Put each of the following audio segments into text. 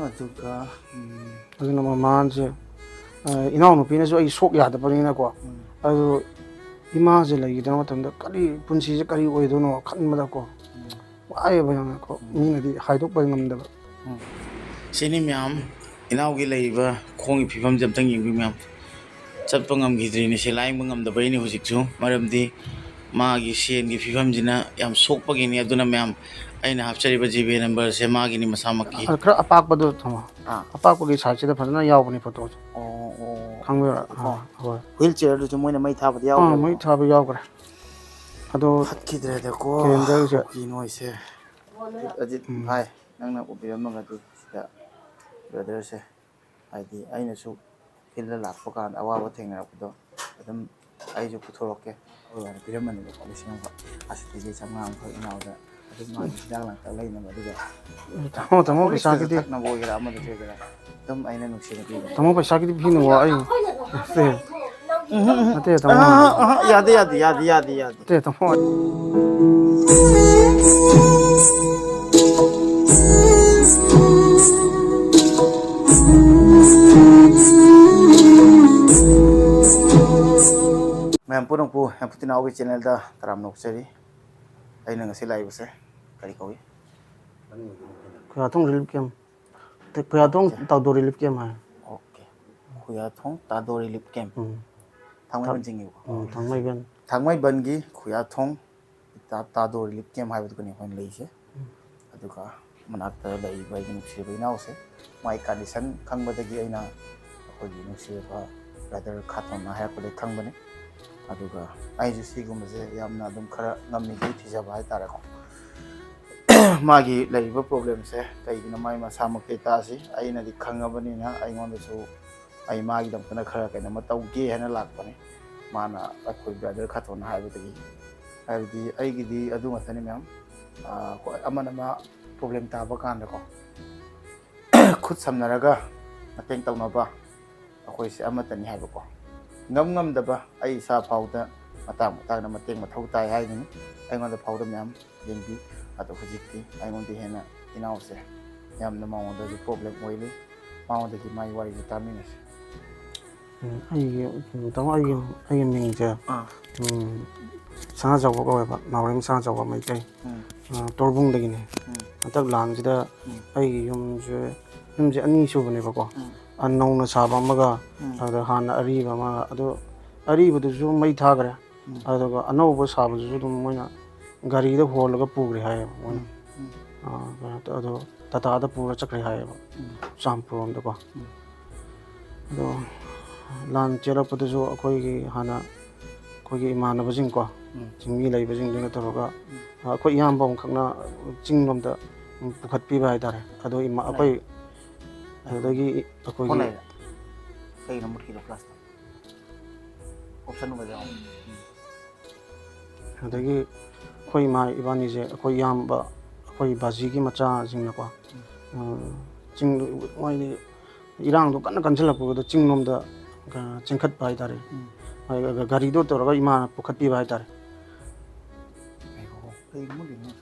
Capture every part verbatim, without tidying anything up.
ꯑꯗꯨꯒ ꯎꯝ, ꯑꯗꯨꯅ ꯃꯃꯥꯁꯦ, ꯑ, ꯏꯅꯥꯎꯅꯨꯄꯤꯅꯁꯨ ꯑꯩ ꯁꯣꯛ ꯌꯥꯗꯕꯅꯤꯅꯀꯣ, ꯎꯝ, ꯑꯗꯨ ꯏꯃꯥꯁꯦ ꯂꯩꯈꯤꯗꯕ ꯃꯇꯝꯗ ꯀꯔꯤ, ꯄꯨꯟꯁꯤꯁꯦ ꯀꯔꯤ ꯑꯣꯏꯗꯣꯏꯅꯣ ꯈꯟꯕꯗꯀꯣ, ꯎꯝ, ꯋꯥꯏꯑꯦꯕ ꯌꯥꯝꯅꯀꯣ, ꯎꯝ, ꯃꯤꯅꯗꯤ ꯍꯥꯏꯗꯣꯛꯄ ꯉꯝꯗꯕ꯫ ꯎꯝ꯫ ꯁꯤꯅꯤ ꯃꯌꯥꯝ, ꯏꯅꯥꯎꯒꯤ ꯂꯩꯔꯤꯕ ꯈꯣꯡꯒꯤ ꯐꯤꯕꯝꯁꯦ ꯑꯝꯇꯪ ꯌꯦꯡꯕꯤꯌꯨ ꯃꯌꯥꯝ꯫ ꯆꯠꯄ ꯉꯝꯈꯤꯗ꯭ꯔꯤꯅꯤ, ꯁꯦ ꯂꯥꯏꯌꯦꯡꯕ ꯉꯝꯗꯕꯩꯅꯤ ꯍꯧꯖꯤꯛꯁꯨ, ꯃꯔꯝꯗꯤ ꯃꯥꯒꯤ ꯁꯦꯟꯒꯤ ꯐꯤꯕꯝꯁꯤꯅ ꯌꯥꯝ ꯁꯣꯛꯄꯒꯤꯅꯤ꯫ ꯑꯗꯨꯅ ꯃꯌꯥꯝ, ꯑꯩꯅ ꯍꯥꯞꯆꯔꯤꯕ ꯖꯤꯄꯦ ꯅꯝꯕꯔꯁꯦ ꯃꯥꯒꯤꯅꯤ ꯃꯁꯥꯃꯛꯀꯤ꯫ ꯑ, ꯈꯔ ꯑꯄꯥꯛꯄꯗꯣ ꯊꯝꯃꯣ꯫ ꯑꯥ꯫ ꯑꯄꯥꯛꯄꯒꯤ ꯁꯥꯏꯖꯁꯤꯗ ꯐꯖꯅ ꯌꯥꯎꯕꯅꯤ ꯐꯣꯇꯣꯁꯦ꯫ ꯑꯣ, ꯑꯣ꯫ ꯈꯪꯕꯤꯕ꯭ꯔꯥ? ꯑꯣ꯫ ꯑꯥ, ꯍꯣꯏ꯫ ꯍ꯭ꯋꯤꯜ ꯆꯤꯌꯔꯗꯨꯁꯨ ꯃꯣꯏꯅ ꯃꯩ ꯊꯥꯕꯗꯤ ꯑꯥ, ꯌꯥꯎꯈ꯭ꯔꯦꯕꯀꯣ? ꯃꯩ ꯊꯥꯕ ꯌꯥꯎꯈ꯭ꯔꯦ꯫ ꯑꯗꯣ ꯐꯠꯈꯤꯗ꯭ꯔꯦꯗꯀꯣ ꯀꯦꯂꯦꯟꯗꯔꯁꯦ꯫ ꯀꯨꯀꯤ ꯅꯣꯏꯁꯦ꯫ ꯑꯖꯤꯠ ꯎꯝ꯫ ꯚꯥꯏ, ꯅꯪꯅ ꯎꯕꯤꯔꯝꯃꯒꯗꯤ ꯁꯤꯗ ꯕ꯭ꯔꯗꯔꯁꯦ, ꯍꯥꯏꯗꯤ ꯑꯩꯅꯁꯨ ꯐꯤꯜꯗ ꯂꯥꯛꯄ ꯀꯥꯟꯗ ꯑꯋꯥꯕ ꯊꯦꯡꯅꯔꯛꯄꯗꯣ ꯑꯗꯨꯝ ꯑꯩꯁꯨ ꯄꯨꯊꯣꯔꯛꯀꯦ꯫ ꯑꯩꯈꯣꯏ ꯋꯥꯅ ꯄꯤꯔꯝꯕꯅꯦꯕꯀꯣ, ꯂꯤꯁꯤꯡ ꯑꯃꯈꯛ꯫ ꯑꯁꯤꯗꯒꯤ ꯆꯥꯝꯃꯉꯥ ꯑꯃꯈꯛ ꯏꯅꯥꯎꯗ ꯑꯗꯨꯝ ꯃꯥꯒꯤ ꯍꯤꯗꯥꯛ ꯂꯥꯡꯊꯛ ꯂꯩꯅꯕ, ꯑꯗꯨꯒ ꯇꯥꯃꯣ, ꯇꯥꯃꯣ, ꯐꯨꯔꯤꯠꯇꯁꯨ ꯄꯩꯁꯥꯒꯤꯗꯤ ꯊꯛꯅꯕ ꯑꯣꯏꯒꯦꯔꯥ ꯑꯃꯗꯁꯨ ꯑꯣꯏꯒꯦꯔꯥ ꯑꯗꯨꯝ ꯑꯩꯅ ꯅꯨꯡꯁꯤꯅ ꯄꯤꯕꯅꯦ꯫ ꯇꯥꯃꯣ, ꯄꯩꯁꯥꯒꯤꯗꯤ ꯄꯤꯅꯨ, ꯑꯩ ꯅꯠꯇꯦ, ꯅꯠꯇꯦ, ꯇꯥꯃꯣ꯫ ꯑꯍ, ꯑꯍ, ꯌꯥꯗꯦ, ꯌꯥꯗꯦ, ꯌꯥꯗꯦ, ꯌꯥꯗꯦ, ꯌꯥꯗꯦ꯫ ꯅꯠꯇꯦ, ꯇꯥꯃꯣ꯫ ꯃꯌꯥꯝ ꯄꯨꯝꯅꯃꯛꯄꯨ ꯍꯦꯝꯐꯨꯇꯤꯅꯥꯎꯒꯤ ꯆꯦꯅꯦꯜꯗ ꯇꯔꯥꯝꯅ ꯑꯣꯛꯆꯔꯤ꯫ ꯑꯩꯅ ꯉꯁꯤ ꯂꯥꯛꯏꯕꯁꯦ ꯀꯔꯤ ꯀꯧꯏ? ꯈꯨꯌꯥꯊꯣꯡ ꯔꯤꯂꯤꯐ ꯀꯦꯝ꯫ ꯈꯨꯌꯥꯊꯣꯡ ꯑꯣꯀꯦ꯫ ꯇꯥꯗꯣ ꯔꯤꯂꯤꯐ ꯀꯦꯝ ꯍꯥꯏ꯫ ꯑꯣꯀꯦ꯫ ꯈꯨꯌꯥꯊꯣꯡ ꯇꯥꯗꯣ ꯔꯤꯂꯤꯐ ꯀꯦꯝ꯫ ꯎꯝ꯫ ꯊꯥꯡꯃꯩꯕꯟ ꯆꯤꯡꯉꯤꯕꯀꯣ꯫ ꯎꯝ, ꯊꯥꯡꯃꯩꯕꯟ꯫ ꯊꯥꯡꯃꯩꯕꯟꯒꯤ ꯈꯨꯌꯥꯊꯣꯡ ꯇꯥ-, ꯇꯥꯗꯣ ꯔꯤꯂꯤꯐ ꯀꯦꯝ ꯍꯥꯏꯕꯗꯨꯒꯅꯤ ꯑꯩꯈꯣꯏꯅ ꯂꯩꯔꯤꯁꯦ꯫ ꯎꯝ꯫ ꯑꯗꯨꯒ ꯃꯅꯥꯛꯇ ꯂꯩꯔꯤꯕ ꯑꯩꯒꯤ ꯅꯨꯡꯁꯤꯔꯕ ꯏꯅꯥꯎꯁꯦ, ꯃꯥꯒꯤ ꯀꯟꯗꯤꯁꯟ ꯈꯪꯕꯗꯒꯤ ꯑꯩꯅ ꯑꯩꯈꯣꯏꯒꯤ ꯅꯨꯡꯁꯤꯔꯕ ꯕ꯭ꯔꯗꯔ ꯈꯥꯇꯣꯟꯅ ꯍꯥꯏꯔꯛꯄꯗꯒꯤ ꯈꯪꯕꯅꯤ꯫ ꯑꯗꯨꯒ ꯑꯩꯁꯨ ꯁꯤꯒꯨꯝꯕꯁꯦ ꯌꯥꯝꯅ ꯑꯗꯨꯝ ꯈꯔ ꯉꯝꯃꯤꯈꯩ ꯊꯤꯖꯕ ꯍꯥꯏꯇꯥꯔꯦꯀꯣ꯫ ꯃꯥꯒꯤ ꯂꯩꯔꯤꯕ ꯄ꯭ꯔꯣꯕ꯭ꯂꯦꯝꯁꯦ ꯀꯩꯒꯤꯅꯣ ꯃꯥꯒꯤ ꯃꯁꯥꯃꯛꯇꯤ ꯇꯥꯛꯑꯁꯤ, ꯑꯩꯅꯗꯤ ꯈꯪꯉꯕꯅꯤꯅ ꯑꯩꯉꯣꯟꯗꯁꯨ ꯑꯩ ꯃꯥꯒꯤꯗꯃꯛꯇꯅ ꯈꯔ ꯀꯩꯅꯣꯝꯃ ꯇꯧꯒꯦ ꯍꯥꯏꯅ ꯂꯥꯛꯄꯅꯤ꯫ ꯃꯥꯅ ꯑꯩꯈꯣꯏ ꯕ꯭ꯔꯗꯔ ꯈꯥꯇꯣꯟꯅ ꯍꯥꯏꯕꯗꯒꯤ, ꯍꯥꯏꯕꯗꯤ ꯑꯩꯒꯤꯗꯤ ꯑꯗꯨ ꯉꯥꯛꯇꯅꯤ ꯃꯌꯥꯝ꯫ ꯑꯥ, ꯍꯣꯏ, ꯑꯃꯅ ꯑꯃ ꯄ꯭ꯔꯣꯕ꯭ꯂꯦꯝ ꯇꯥꯕ ꯀꯥꯟꯗꯀꯣ, ꯈꯨꯠ ꯁꯝꯅꯔꯒ ꯃꯇꯦꯡ ꯇꯧꯅꯕ ꯑꯩꯈꯣꯏꯁꯦ ꯑꯃꯠꯇꯅꯤ ꯍꯥꯏꯕꯀꯣ꯫ ꯉꯝ ꯉꯝꯗꯕ ꯑꯩ ꯏꯁꯥ ꯐꯥꯎꯗ ꯃꯇꯥꯡ ꯃꯇꯥꯡꯗ ꯃꯇꯦꯡ ꯃꯊꯧ ꯇꯥꯏ ꯍꯥꯏꯗꯨꯅꯤ꯫ ꯑꯩꯉꯣꯟꯗ ꯐꯥꯎꯗ ꯃꯌꯥꯝ ꯌꯦꯡꯕꯤ꯫ ꯑꯗꯣ ꯍꯧꯖꯤꯛꯇꯤ ꯑꯩꯉꯣꯟꯗ ꯍꯦꯟꯅ ꯏꯅꯥꯎꯁꯦ ꯌꯥꯝꯅ ꯃꯉꯣꯟꯗꯁꯨ ꯄ꯭ꯔꯣꯕ꯭ꯂꯦꯝ ꯑꯣꯏꯔꯤ꯫ ꯃꯉꯣꯟꯗꯒꯤ ꯃꯥꯒꯤ ꯋꯥꯔꯤꯁꯦ ꯇꯥꯃꯤꯟꯅꯁꯤ꯫ ꯎꯝ, ꯑꯩꯒꯤ ꯎꯝ, ꯇꯥꯃꯣ, ꯑꯩꯒꯤ ꯑꯩꯒꯤ ꯃꯤꯡꯁꯦ ꯑꯥ ꯎꯝ, ꯁꯅꯥꯖꯥꯎꯕ ꯀꯧꯋꯦꯕ, ꯅꯥꯎꯔꯦꯝ ꯁꯅꯥꯖꯥꯎꯕ ꯃꯩꯇꯩ꯫ ꯎꯝ ꯑ, ꯇꯣꯔꯕꯨꯡꯗꯒꯤꯅꯦ꯫ ꯎꯝ ꯍꯟꯗꯛ ꯂꯥꯟꯁꯤꯗ ꯎꯝ ꯑꯩꯒꯤ ꯌꯨꯝꯁꯦ, ꯌꯨꯝꯁꯦ ꯑꯅꯤ ꯁꯨꯕꯅꯦꯕꯀꯣ꯫ ꯎꯝ ꯑ, ꯅꯧꯅ ꯁꯥꯕ ꯑꯃꯒ, ꯎꯝ ꯑꯗ ꯍꯥꯟꯅ ꯑꯔꯤꯕ ꯑꯃꯒ, ꯑꯗꯣ ꯑꯔꯤꯕꯗꯨꯁꯨ ꯃꯩ ꯊꯥꯈ꯭ꯔꯦ꯫ ꯎꯝ ꯑꯗꯨꯒ ꯑꯅꯧꯕ ꯁꯥꯕꯗꯨꯁꯨ ꯑꯗꯨꯝ ꯃꯣꯏꯅ ꯒꯥꯔꯤꯗ ꯍꯣꯜꯂꯒ ꯄꯨꯈ꯭ꯔꯦ ꯍꯥꯏꯌꯦꯕ ꯃꯣꯏꯅ꯫ ꯎꯝ ꯑ, ꯀꯩꯅꯣ ꯇꯧ-, ꯑꯗꯣ ꯇꯥꯇꯥꯗ ꯄꯨꯔ ꯆꯠꯈ꯭ꯔꯦ ꯍꯥꯏꯌꯦꯕ, ꯎꯝ ꯆꯨꯔꯆꯥꯟꯄꯨꯔ ꯔꯣꯝꯗꯀꯣ꯫ ꯎꯝ ꯑꯗꯣ ꯂꯥꯟ ꯆꯦꯜꯂꯛꯄꯗꯁꯨ ꯑꯩꯈꯣꯏꯒꯤ ꯍꯥꯟꯅ ꯑꯩꯈꯣꯏꯒꯤ ꯏꯃꯥꯟꯅꯕꯁꯤꯡꯀꯣ, ꯎꯝ ꯆꯤꯡꯃꯤ ꯂꯩꯕꯁꯤꯡꯗꯨꯅ ꯇꯧꯔꯒ, ꯑꯩꯈꯣꯏ ꯏꯌꯥꯝꯕ ꯑꯃꯈꯛꯅ ꯆꯤꯡꯂꯣꯝꯗ ꯄꯨꯈꯠꯄꯤꯕ ꯍꯥꯏꯇꯥꯔꯦ꯫ ꯑꯗꯣ ꯏꯃꯥ-, ꯑꯩꯈꯣꯏ ꯑꯗꯨꯗꯒꯤ ꯐꯣꯟ ꯑꯩꯈꯣꯏꯒꯤ ꯂꯥꯛꯏꯔꯥ? ꯀꯩꯒꯤꯅꯣ ꯃꯨꯠꯈꯤꯗꯣ ꯐ꯭ꯂꯥꯁꯇꯣ? ꯑꯣꯞꯁꯟ ꯑꯃꯗ ꯌꯥꯎꯕꯅꯦ꯫ ꯑꯗꯒꯤ ꯑꯩꯈꯣꯏ ꯏꯃꯥ ꯏꯕꯥꯅꯤꯁꯦ, ꯑꯩꯈꯣꯏ ꯏꯌꯥꯝꯕ, ꯑꯩꯈꯣꯏ ꯕꯥꯖꯤꯒꯤ ꯃꯆꯥꯁꯤꯡꯅꯀꯣ, ꯆꯤꯡ, ꯃꯣꯏꯗꯤ ꯏꯔꯥꯡꯗꯣ ꯀꯟꯅ ꯀꯟꯁꯤꯜꯂꯛꯄꯗꯨꯗ ꯆꯤꯡꯂꯣꯝꯗ ꯆꯦꯟꯈꯠꯄ ꯍꯥꯏꯇꯥꯔꯦ꯫ ꯎꯝ ꯒꯥꯔꯤꯗꯣ ꯇꯧꯔꯒ ꯏꯃꯥꯅ ꯄꯨꯈꯠꯄꯤꯕ ꯍꯥꯏꯇꯥꯔꯦ꯫ ꯉꯥꯏꯈꯣꯀꯣ, ꯀꯩꯅꯣ ꯃꯨꯠꯂꯤꯗꯨꯅ?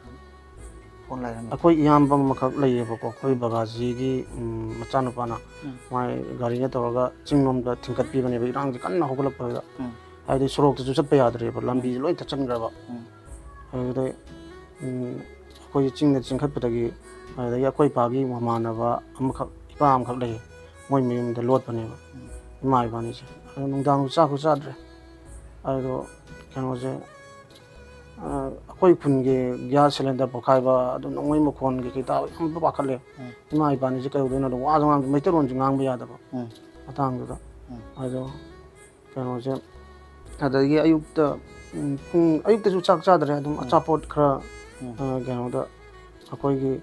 ꯐꯣꯟ ꯂꯥꯛꯏꯔꯥ? ꯑꯩꯈꯣꯏ ꯏꯌꯥꯝꯕ ꯑꯃꯈꯛ ꯂꯩꯌꯦꯕꯀꯣ, ꯑꯩꯈꯣꯏ ꯕꯕꯥꯖꯤꯒꯤ ꯎꯝ, ꯃꯆꯥꯅꯨꯄꯥꯅ ꯎꯝ ꯃꯥꯏ ꯒꯥꯔꯤꯅ ꯇꯧꯔꯒ ꯆꯤꯡꯂꯣꯝꯗ ꯊꯤꯟꯒꯠꯄꯤꯕꯅꯦꯕ, ꯏꯔꯥꯡꯁꯦ ꯀꯟꯅ ꯍꯧꯒꯠꯂꯛꯄꯗꯨꯗ꯫ ꯎꯝ ꯍꯥꯏꯕꯗꯤ ꯁꯣꯔꯣꯛꯇꯁꯨ ꯆꯠꯄ ꯌꯥꯗ꯭ꯔꯦꯕ, ꯂꯝꯕꯤꯁꯦ ꯂꯣꯏ ꯊꯠꯆꯟꯈ꯭ꯔꯕ꯫ ꯎꯝ ꯑꯗꯨꯗꯩ ꯎꯝ, ꯑꯩꯈꯣꯏꯁꯦ ꯆꯤꯡꯗ ꯆꯤꯡꯈꯠꯄꯗꯒꯤ, ꯑꯗꯨꯗꯒꯤ ꯑꯩꯈꯣꯏ ꯏꯄꯥꯒꯤ ꯃꯃꯥꯟꯅꯕ ꯑꯃꯈꯛ, ꯏꯄꯥ ꯑꯃꯈꯛ ꯂꯩꯌꯦ, ꯃꯣꯏ ꯃꯌꯨꯝꯗ ꯂꯣꯠꯄꯅꯦꯕ ꯎꯝ ꯏꯃꯥ ꯏꯕꯥꯅꯤꯁꯦ꯫ ꯑꯗꯣ ꯅꯨꯡꯗꯥꯡꯁꯨ ꯆꯥꯛꯁꯨ ꯆꯥꯗ꯭ꯔꯦ꯫ ꯑꯗꯣ ꯀꯩꯅꯣꯁꯦ, ꯑ, ꯑꯩꯈꯣꯏ ꯈꯨꯟꯒꯤ ꯒ꯭ꯌꯥꯁ ꯁꯤꯂꯤꯟꯗꯔ ꯄꯣꯛꯈꯥꯏꯕ, ꯑꯗꯨ ꯅꯣꯡꯃꯩ ꯃꯈꯣꯟ ꯀꯩꯀꯩ ꯇꯥꯕ ꯌꯥꯝ ꯄꯥꯈꯠꯂꯦ꯫ ꯎꯝ ꯏꯃꯥ ꯏꯄꯥꯅꯤꯁꯦ ꯀꯩꯗꯧꯗꯣꯏꯅꯣ, ꯑꯗꯨꯝ ꯋꯥꯁꯨ ꯉꯥꯡ-, ꯃꯩꯇꯩꯂꯣꯟꯁꯨ ꯉꯥꯡꯕ ꯌꯥꯗꯕ ꯎꯝ ꯃꯇꯥꯡꯗꯨꯗ꯫ ꯎꯝ ꯑꯗꯣ ꯀꯩꯅꯣꯁꯦ, ꯑꯗꯒꯤ ꯑꯌꯨꯛꯇ, ꯎꯝ, ꯄꯨꯡ, ꯑꯌꯨꯛꯇꯁꯨ ꯆꯥꯛ ꯆꯥꯗ꯭ꯔꯦ, ꯑꯗꯨꯝ ꯎꯝ ꯑꯆꯥꯄꯣꯠ ꯈꯔ, ꯎꯝ ꯑ, ꯀꯩꯅꯣꯗ, ꯑꯩꯈꯣꯏꯒꯤ,